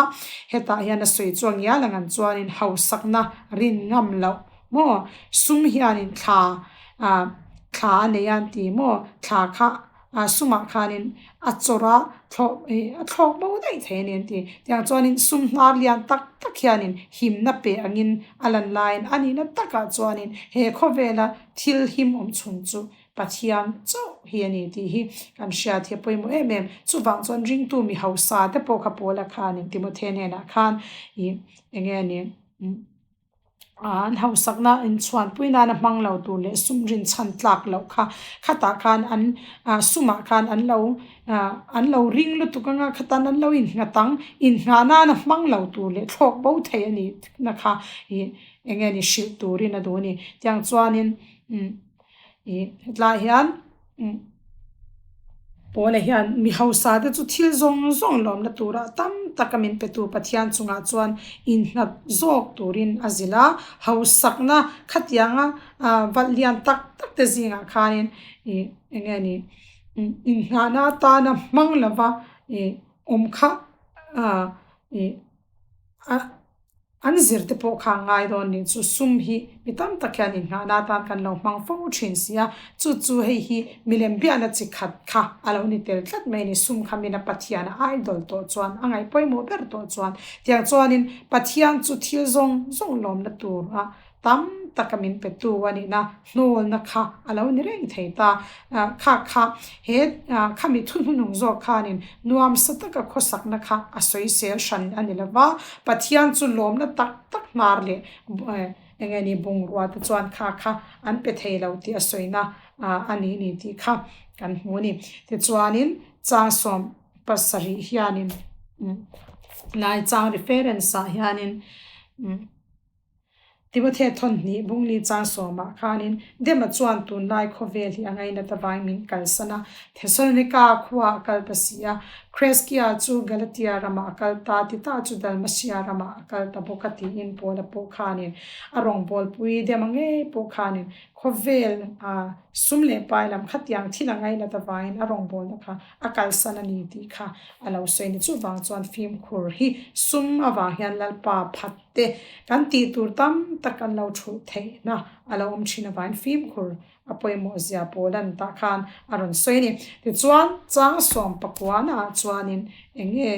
hetah hian a sawi chu a ngial ang ang chuanin hausakna rin ngam loh maw sum hianin thla ah thla a nei a an ti maw thla kha A sumah khanin a chawrh a, thlawh ih a thlawk bo daih thei a ni an ti. Tiang chuanin sum hnar lian tak tak hianin himna pe angin a lan laiin a nihna takah chuanin he khawvela thil him awm chhun chu Pathian chauh hi a ni tih hi kan hriat hi a pawimawh em em. Chuvang chuan ringtu mi hausa te pawh kha Paula khanin Timothea hnenah khan ih eng nge a ni An hausakna inchhuanpui nana hmang lo tur leh sum rinchhan tlak loh kha khatah khan an ah sumah khan an lo ah an lo ring lutuk anga khatan an lo innghat ang innghah nana hmang lo tur leh thlawk bo thei a nih na kha ih eng nge ni hrilh turin a duh a ni tiang chuanin umm ih hetlaiah hian umm. Paula hian mi hausa te chu thil zawng zawng lawmna tura tam taka min petu Pathian chungah chuan innghat zawk turin a zilh a, hausakna khatianga valh lian tak tak te zingah khanin ih eng nge ni innghahna atana hmang lova ih awm kha ih a. An zir te pawh kha a ngai dawn nih chu sum hi mi tam tak hian inngahna atan kan lo hmang fo thin si a, chu chu hei hi milem biakna chi khat kha a lo ni tel tlat mai a ni. Sum kha mina Pathian a idol tawh chuan a ngaih pawimawh ber tawh chuan tiang chuanin Pathian chu thil zawng zawng lawmna tura tam taka min petu a nihna hnawlna kha a lo ni reng thei ta. Kha kha he khami thuhnunung zawk khanin nuamsa taka khawsakna kha a sawisel hran a ni lo va, Pathian chu lawmna tak tak hnar leh eng nge ni bungrua te chuan kha kha an pe thei lo tih a sawina a ni ni tih kha kan hmu a ni. Tichuanin Changsawm pasarih hianin. Lai chang reference ah hianin Timothea thawnhnih Bungli chang sawmah khanin Dema chuan tunlai khawvel hi a ngainat avangin min kalsan a, Thessalonika khuaah a kal ta si a, Kreskia chu Galatia ramah a kal ta, Tita chu Dalmasia ramah a kal ta bawk a tiin Paula pawh khanin a rawngbawlpui Dema ngei pawh khanin khawvel a sum leh pai lam khatiang thil a ngainat avangin a rawngbawlna kha a kalsan a ni tih kha a lo sawi a ni. Chuvang chuan fimkhur hi sum avang hian Lalpa phat te kan tih tur tam tak kan lo thulh theihna a lo awm thin avangin fimkhur a pawimawh zia pawl an tah khan a rawn sawi a ni. Tichuan chang sawm pakuanaah chuanin eng nge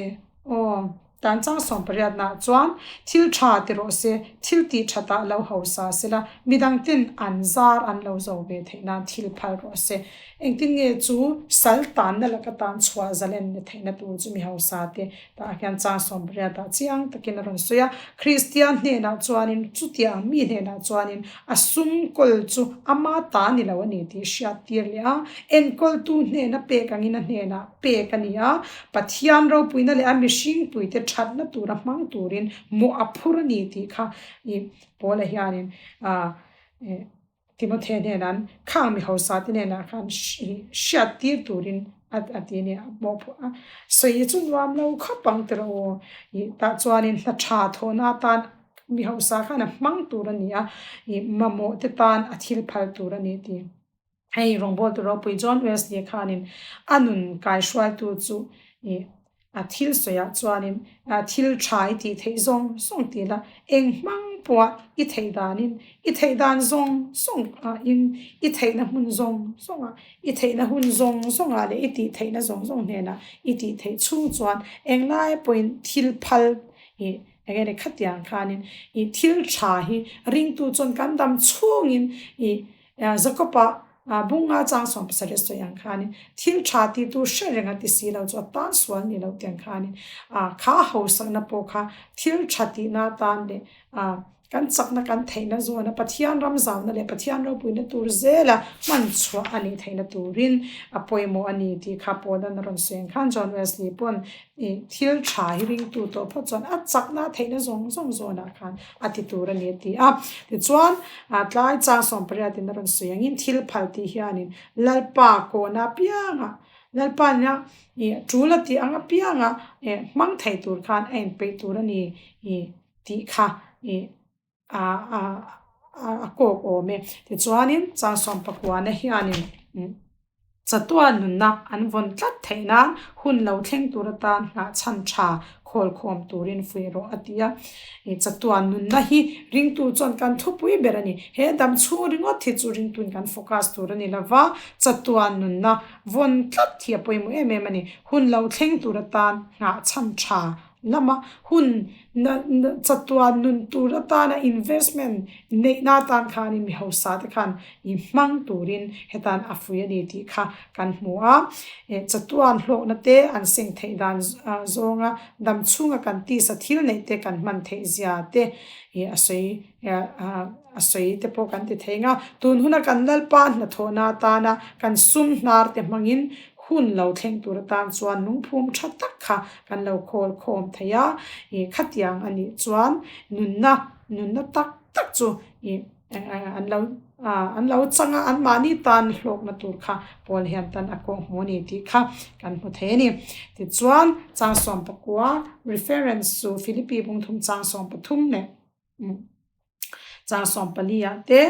aw tan chang sawm pariatnaah chuan thil tha ti rawh se, thil tih thatah lo hausa sela, midang ten an zar an lo zo ve theih nan thil phal rawh se. Engtin nge chu sal tanna laka tan chhuah zalen ni theihna tur chu mi hausa te Tah hian chang 18 ah chiang takin a rawn sawi a, Kristian hnenah chuanin chutiang mi hnenah chuanin a sum kawl chu ama ta ni lo a ni tih hriat tir leh a, enkawltu hnena pek angin a hnenah pek a ni a, Pathian ropuina leh a mihringpuite thatna tura hmang turin mawh a phur a ni tih kha i Paula hianin ah Timothea hnenah khang mi hausa te hnenah khan hriat tir turin a ti a ni a mawhphuah a sawi chu nuam lo khawp ang tiraw aw ih tah chuanin hna tha thawhna atan mi hausa khan a hmang tur a ni a ih mamawh te tan a thil phal tur a ni tih hei rawngbawltu ropui John Wesley khanin a nun kaihruaitu chu ih A thil sawiah chuanin thil tha i tih theih zawng zawng tih la, eng hmang pawha i theih danin, i theih dan zawng zawng in, i theihna hmun zawng zawngah, i theihna hun zawng zawngah leh i tih theihna zawng zawng hnenah i tih theih chhung chuan englai pawhin thil phal i eng nge ni khatiang khanin i thil tha hi ringtu chuan kan dam chhungin i Jakob-a bunga chang 70 sawi ang khanin thil tha tih tur hre reng a ti si lo chu a tan sual ni lo tiang khanin kha hausakna pawh kha thil tha tihna atan leh kan chakna kan theihna zawna Pathian ram zauna leh Pathian ropuina tur zela hman chhuah a nih theihna turin a pawimawh a ni tih kha Paul-a'n a rawn sawi ang khan John Wesley pawn thil tha hi ringtu tawh phawt chuan a chakna a theihna zawng zawng zawnah khan a ti tur a ni a ti a. Tichuan, tlai chang 80 in a rawn sawi angin thil phal tih hianin Lalpa kawhna apiangah, Lalpa ina tul a tih ang apiangah hmang thei tur khan a inpeih tur a ni tih kha a kawk awm e. Tichuanin chang 19 hianin chatuan nunna an vawn tlat theih nan hun lo thleng tur atan nghah chhan tha khawl khawm turin fuih rawh a ti a. Chatuan nunna hi ringtu chuan kan thupui ber a ni. He dam chhung ringawt hi chu ringtuin kan focus tur a ni lova, chatuan nunna vawn tlat hi a pawimawh em em a ni. Hun lo thleng tur atan nghah chhan tha lama hun chatuan nun tur atana investment neihna atan khanin mi hausa te khan i hmang turin hetan a fui a ni tih kha kan hmu a. Chatuan hlawkna te an seng theih dan zawnga dam chhunga kan tisa thil neih te kan hman theih zia te a sawi a sawi te pawh kan ti thei ang a. Tun huna kan Lalpa hnathawhna atana kan sum hnar te hmangin hun lo thleng tur atan chuan lungphum tha tak kha kan lo khawl khawm thei a, ih khatiang a nih chuan nunna nunna tak tak chu ih an lo an lo chang a, anmahni tan hlawkna tur kha Paul hian tan a kawng hmu a ni tih kha kan hmu thei a ni. Tichuan chang 19 reference chu Philippi bungthum chang 13 leh Chang 14 ah te,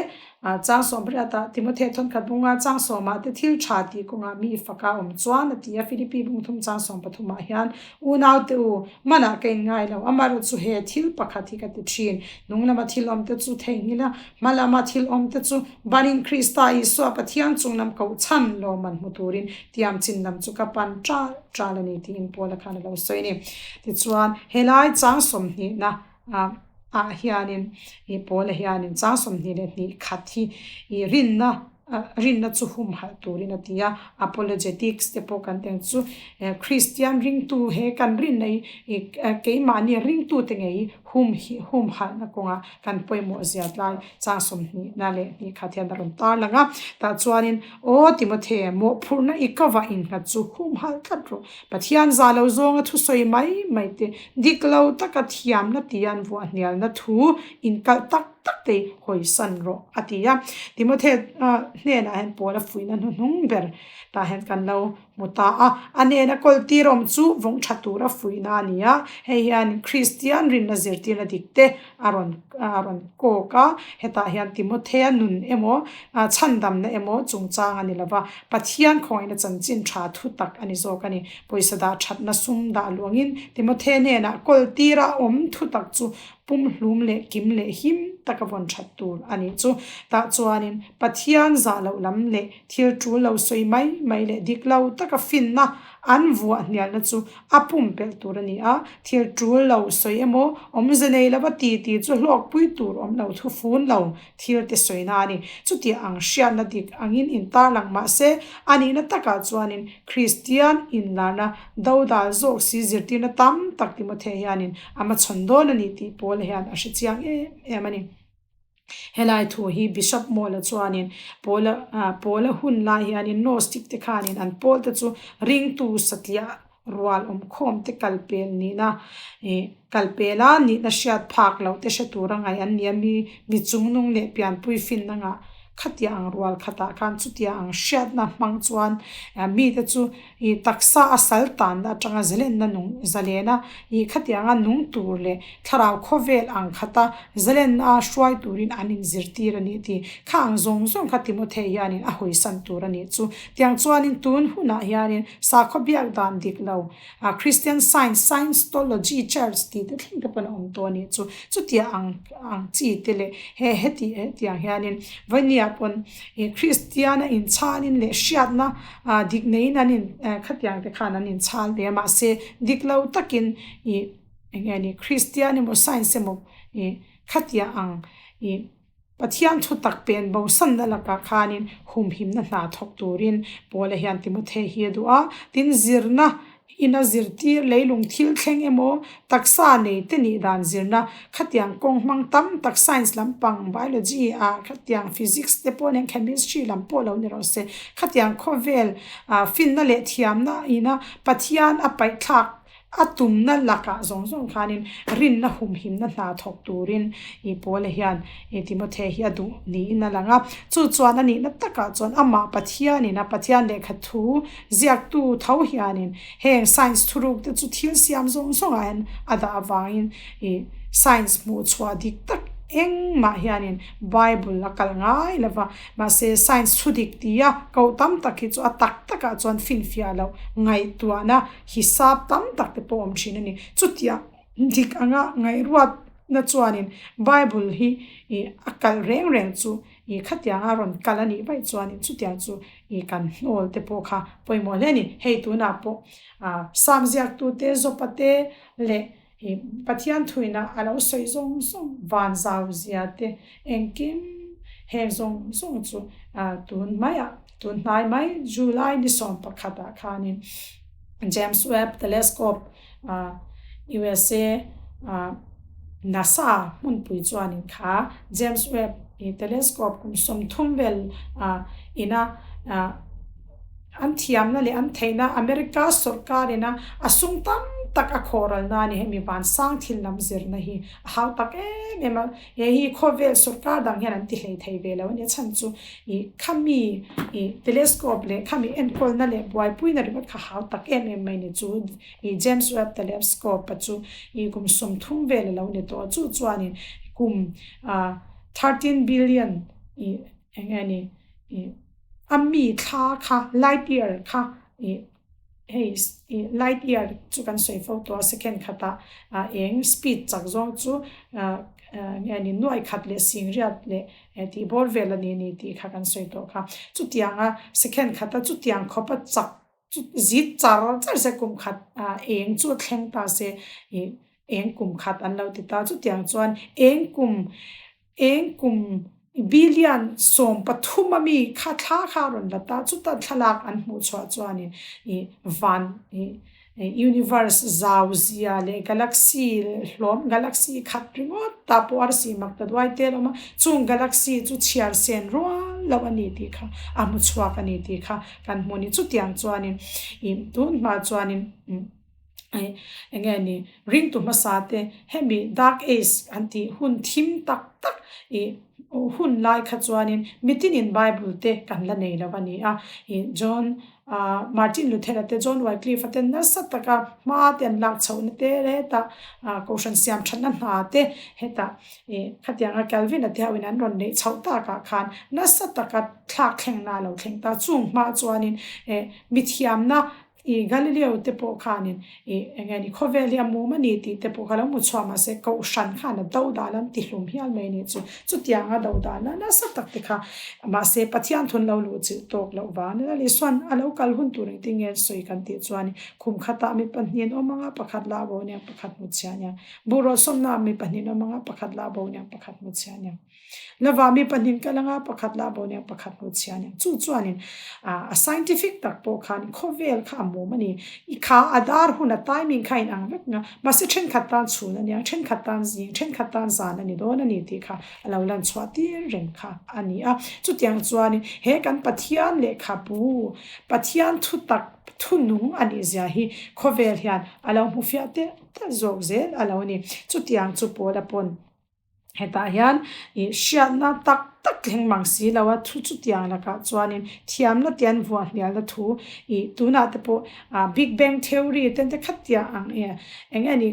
chang 18 ah Timothea thawnkhat bunga chang 10 ah te thil tha tih kawngah mi faka awm chuan a ti a. Philippi bung thum chang 13 ah hian unau te u, manah ka inngai lo, amaherawh chu he thil pakhat hi ka ti thin, nung lama thil awm te chu theihnghilh a, hma lama thil awm te chu banin Krista Isua Pathian chung lam koh chhan lawmman hmu turin tiam chin lam chu ka pan ṭal ṭal a ni tiin Paula khan a lo sawi a ni. Tichuan, helai chang 20 na ah hianin ih Paula hianin chang 22 khat hi ih rinna rinna chu humhalh turin a ti a, apologetics te pawh kan tih ang chu Kristian ringtu he kan rinna hi ih keimahni ringtute ngei hi Hum hi humhalhna kawnga kan pawimawh zia tlai chang 21 leh hnih khat hian a rawn tar lang a. Tah chuanin, Aw Timothe, mawhphurhna i kava innghat chu humhalh tlat rawh. Pathian za lo zawnga thusawi mai mai te, dik lo taka thiamna tia an vuah hnialna thu inkalh tak tak te hi hawisan rawh, a ti a. Timothe hnenah hian Paula fuihna hnuhnung ber tah hian kan lo hmu ta a, a nena kawltir awm chu vawng tha tura fuihna a ni a, hei hian Kristian rinna zirtirna dik te a rawn a rawn kawk a, hetah hian Timothea nun emaw chhandamna emaw chungchang a ni lo va, Pathian khawngaihna chanchin tha thu tak a ni zawk a ni. Pawisa dah thatna sum dah luangin Timothea hnenah kawltira awm thu tak chu pumhlum leh kim leh him taka vawn that tur a nih chu. Tah chuanin Pathian zah loh lam leh Thil tul lo sawi mai mai leh dik lo taka finna an vuah hnialna chu a pumpelh tur a ni a, thil tul lo sawi emaw awmze nei lova ti ti chu hlawkpui tur awm lo thufun lo thil te sawina a ni. Chuti ang hriatna dik angin intarlang mah se a nihna takah chuanin Kristian inlarna dodal zawk si zirtirna tam tak Timothea hianin a hmachhawn dawn a ni tih Paula hian a hrechiang em em a ni. Helai thu hi Bishop Mawla chuanin Paula Paula hun lai hianin Gnostic te khanin an pawl te chu ringtu satliah rual awmkhawm te kalpel nihna ih kalpela nihna hriat phak loh te hre tura ngaih an ni a mi mi chungnung leh pianpui finna ngah khatiang ang rual khatah khan chutiang ang hriatna hmang chuan mite chu Ih taksa a sal tanna atanga zalenna nung zalena ih khatianga nung tur leh thlarau khawvel ang khata zalenna a hruai turin an inzirtir a nih tih kha ang zawng zawng kha Timothea hianin a hawisan tur a nih chu. Tiang chuanin tun hunah hianin sakhaw biak dan dik lo ah Christian Science, Scientology Church tih te thleng te pawn a awm tawh a nih chu. Chutia ang ang chi te leh he heti hetiang hianin Vawiniah pawn ih Kristiana inchhanin leh hriatna Ah dik neiin an in eh khatiang te khan an inchhal ve a mahse dik lo takin ih eng nge ni Kristian emaw science emaw ih khatiang ang ih Pathian thu tak pen bo sanna lakah khanin humhimna hna thawk turin Paula hian Timothea hi a duh a, tin zirna Ina zirtir leilung thil thleng emaw, taksa nei te nih dan zirna, khatiang kawng hmang tam tak science lampang, biology ah khatiang physics te pawh nen chemistry lam pawh lo ni rawh se, khatiang khawvel ah finna leh thiamna ina Pathian a paihthlak a tumna lakah zawng zawng khanin rinna humhimna hna thawk turin i Paula hian i Timothea hi a duh niin a lang a. Chu chuan a nihna takah chuan amah Pathianin a Pathian lehkha thu Ziaktu tho hianin heng science thuruk te chu thil siam zawng zawngah hian a dah avangin ih science hmuh chhuah dik tak engmah hianin Bible a kal ngai lo va, mahse science thu dik tia koh tam tak hi chu a tak takah chuan finfiah loh ngaihtuahna hisap tam tak te pawh a awm thin a ni. Chutiang dik anga ngaihruatna chuanin Bible hi ih a kalh reng reng chu ih khatianga rawn kal a nih vaih chuanin chutiang chu ih kan hnawl te pawh kha pawimawh hle a ni. Hei tunah pawh ah Sam ziaktute Zawpa te leh ih Pathian thuina a lo sawi zawng zawng van zau zia te engkim heng zawng zawng chu ah tun maiah tun hnai mai July ni 11 ah khanin James Webb Telescope ah USA ah NASA hmunpui chuanin kha James Webb ih telescope kum 30 vel ah ina ah an thiamna leh an theihna America sawrkar ina a sum tam tak a khawhralna a ni hemi vansang thil lam zirna hi a hau tak em em a he hi khawvel sawrkar dang hian an ti hlei thei ve lo a ni a chhan chu ih khami ih telescope leh khami enkawlna leh buaipuina ringawt kha hau tak em em mai ni chu ih James Webb telescope a chu ih kum 30 vel a lo ni tawh a chu chuanin kum ah 13 billion ih eng nge ni ih a mi thla kha light year kha ih hei ih light year chu kan sawi fo tawh a second khatah ah eng speed chak zawng chu ah nge ni nuai khat leh singriat leh tih bawr vel a ni ni tih kha kan sawi tawh kha. Chutianga second khata chutiang khawpa chak chu zit char char se kum khat ah eng chu a thleng ta se ih eng kum khat an lo ti ta. Chutiang chuan eng kum eng kum billion 13 a mi kha thla kha a rawn la ta. Chuta thlalak an hmuh chhuah chuanin ih van ih. Universe zau zia leh galaxy hlawm galaxy khat ringawt tah pawh arsi mak ta duai te a awm a, chung galaxy chu chhiar sen rual loh a ni tih kha a hmu chhuak a ni tih kha kan hmu a ni. Chutiang chuanin ih tun hma chuanin ih eng nge ni ringtu hmasa te hemi dark age an tih hun thim tak tak ih hun lai kha chuanin mitinin bible te kan la nei lo a ni a ih John Ahh Martin Luther-a te, John Wycliffe-a te nasa taka hma te an lak chhohna te hetah ahh Kohhran siam thatna hna te hetah ih khatianga Calvin-a te hoin an rawn neih chhoh takah khan nasa taka thlak thlengna a lo thleng ta. Chung hma chuanin eh mithiamna ih Galileo te pawh khanin ih eng nge ni khawvel hi a mum a ni tih te pawh kha lo hmu chhuah mahse Kohhran khan a do dan an ti hlum hial mai a nih chu. Chutianga do dana nasa tak te kha mahse Pathian thun lo luh chilh tawk loh vang a ni. Isuan a lo kal hun tur engtin nge an sawi kan tih chuan khum khatah mi pahnih an awm ang a, pakhat lah bo aniang pakhat hmu chhia aniang. Buhraw sawmnaah mi pahnih an awm ang a, pakhat lah bo aniang pakhat hmu chhia aniang. Lovah mi pahnih an kal ang a, pakhat lah bo aniang pakhat hmu chhia aniang. Chu chuanin a scientific tak pawh khan khawvel kha a mum a ni. I kha a dar hun a timing kha a inang vek ang a. Mahse thenkhat tan chhun a nia, thenkhat tan zing, thenkhat tan zan a ni dawn a ni tih kha a lo lan chhuah tir reng kha a ni a. Chutiang chuanin he kan Pathian lehkhabu, Pathian thutak thunung a nih zia hi khawvel hian a lo hmu fiah telh telh zawk zel a lo ni. Chutiang chu Paula pawn. Hetah hian ih hriatna tak tak thleng mang si lo a, thu chutiang lakah chuanin thiamna te an vuah hnialna thu ih tunah te pawh ah big bang theory te te khat tia ang e eng nge ni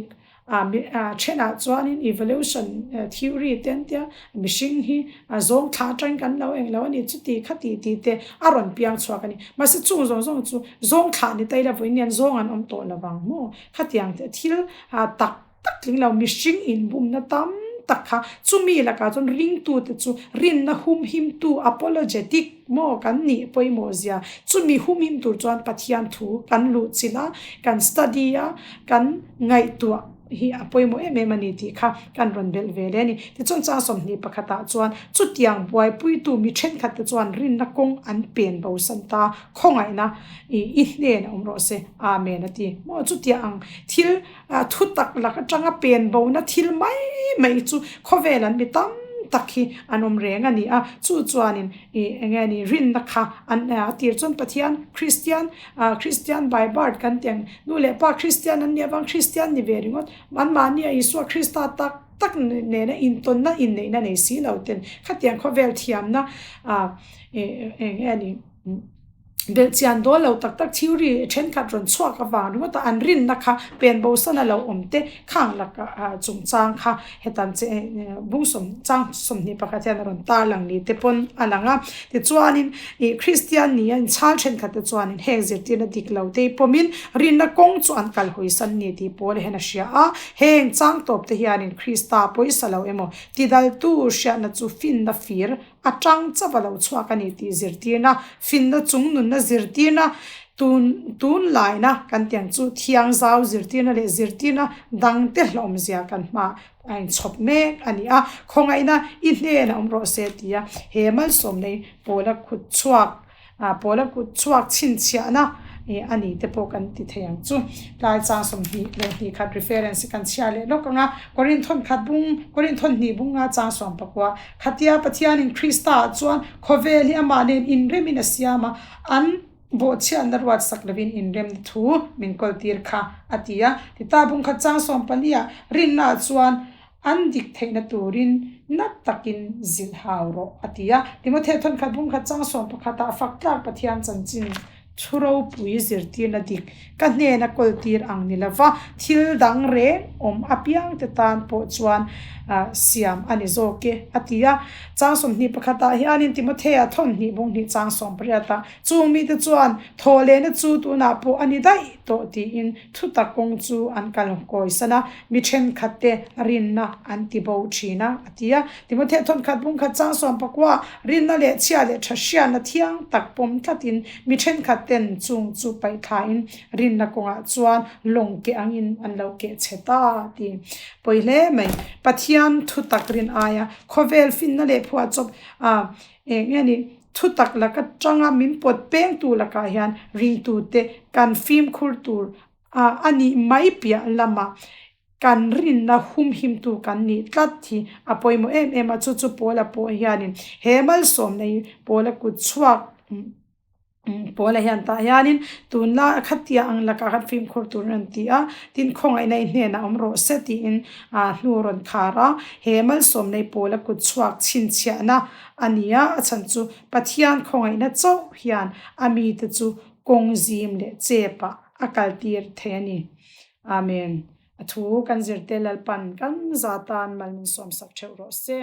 ah mi ah thenah chuanin evolution theory te an tia mihring hi a zawng thla atangin kan lo englo a ni chuti khati tih te a rawn piang chhuak a ni. Mahse chung zawng zawng chu zawng thlah ni ta ila vawiin hian zawng an awm tawh lo vang maw khatiang te thil ah tak tak tling lo mihring inbumna tam tak kha chumi lakah chuan ringtute chu rinna humhimtu apologetic maw kan nih pawimawh zia chumi humhim tur chuan Pathian thu kan luh chilh a kan study a kan ngaihtuah hi a pawimawh em em a ni tih kha kan rawn belh ve leh a ni. Tichuan chang 21 ah chuan chutiang buaipuitu mi thenkhat te chuan rinna kawng an pen bosan ta khawngaihna ih i hnen a awm rawh se Amen a ti maw chutiang ang thil A thu tak lak atanga pen bona thil mai mai chu khawvel an mi tam tak hi an awm reng a ni a, chu chuanin ih eng nge ni rinna kha an a tir chuan Pathian Kristian ah Kristian by birth kan tih ang nu leh pa Kristian an nih avang Kristian ni ve ringawt anmahni a Isua Krista tak tak nena intawnna inneihna nei si lo ten khatiang khawvel thiamna ah ih eng nge ni. Belhchian dawl lo tak tak theory thenkhat rawn chhuak avang ringawt a, an rinna kha pen bosan a lo awm te khang lakah chungchang kha hetan che bung sawm chang 21 hian a rawn tarlang ni te pawn a lang a. Tichuanin ih Kristian ni a inchhal thenkhat te chuanin heng zirtirna dik lo te pawmin rinna kawng chu an kal hawisan ni tih pawl hian a hria a, heng chang tawp te hianin Krista pawisa lo emaw tidaltu hriatna chu finna fir A tang chauh a lo chhuak a ni tih zirtirna, finna chung nunna zirtirna, tun tunlaina kan tih ang chu thiang zau zirtirna leh zirtirna dangte hlawmzia kan hmaah a inchhawp mek a ni a. Khawngaihna i hnenah awm rawh se ti a he malsawmnei pawla kut chhuak Pawla kut chhuak chhinchhiahna a ni te pawh kan ti thei ang chu. Tlai chang 22 reference hi kan chhiar leh lawk ang a, Korinthon khat bung, Korinthon hnih bung nga chang 19 Khatia Pathianin Krista ah chuan khawvel hi amah nen inremin a siam a, an bawhchhiatna ruat sak lovin inremna thu min kawltir kha a ti a. Tita bung khat chang 14 ah rinna ah chuan An dik theihna turin na takin zilh hau rawh, a ti a. Timothea thawnkhat bungkhat chang 11 ah fak tlak Pathian chanchin thu ropui zirtirna dik ka hnena kawltir ang ni lova, thil dang reng awm apiangte tan pawh chuan siam a ni zawk e, a ti a. Chang 21 ah hianin Timothea thawnhnih bunghnih chang 18 ah chung mite chuan thawhlehna chu tunah pawh a ni daih tawh tiin Thutak kawng chu an kal kawisan a, mi thenkhatte rinna an ti bo thin a, a ti a. Timothea thawnkhat bungkhat chang 19, Rinna leh chhia leh tha hriatna thiang tak pawm tlatin mi thenkhatten chung chu paih thlain rinna kawngah chuan lawng keh angin an lo keh chhe ta, a ti. Pawi hle mai, Pathian thutak rin aia khawvel finna leh phuahchawp a eng nge ni? Thutak laka tanga min pawt pengtu lakah hian ringtute kan fimkhur tur A nih mai piah lamah kan rinna humhimtu kan nih tlat hi a pawimawh em em a, chu chu Paula pawh hianin he malsawmna hi Paula kut chhuak Paula hian tah hianin tunlai khatia ang lakah khan fimkhur tur an ti a, tin khawngaihna i hnenah awm rawh se tiin hnu a rawn khar a, he malsawmna hi Paula kut chhuak chhinchhiahna a ni a, a chhan chu Pathian khawngaihna chauh hian a mite chu kawng zim leh chepah a kaltir thei a ni. Amen. A thu kan zirte Lalpan kan za tan mal min sawmsak theuh rawh se.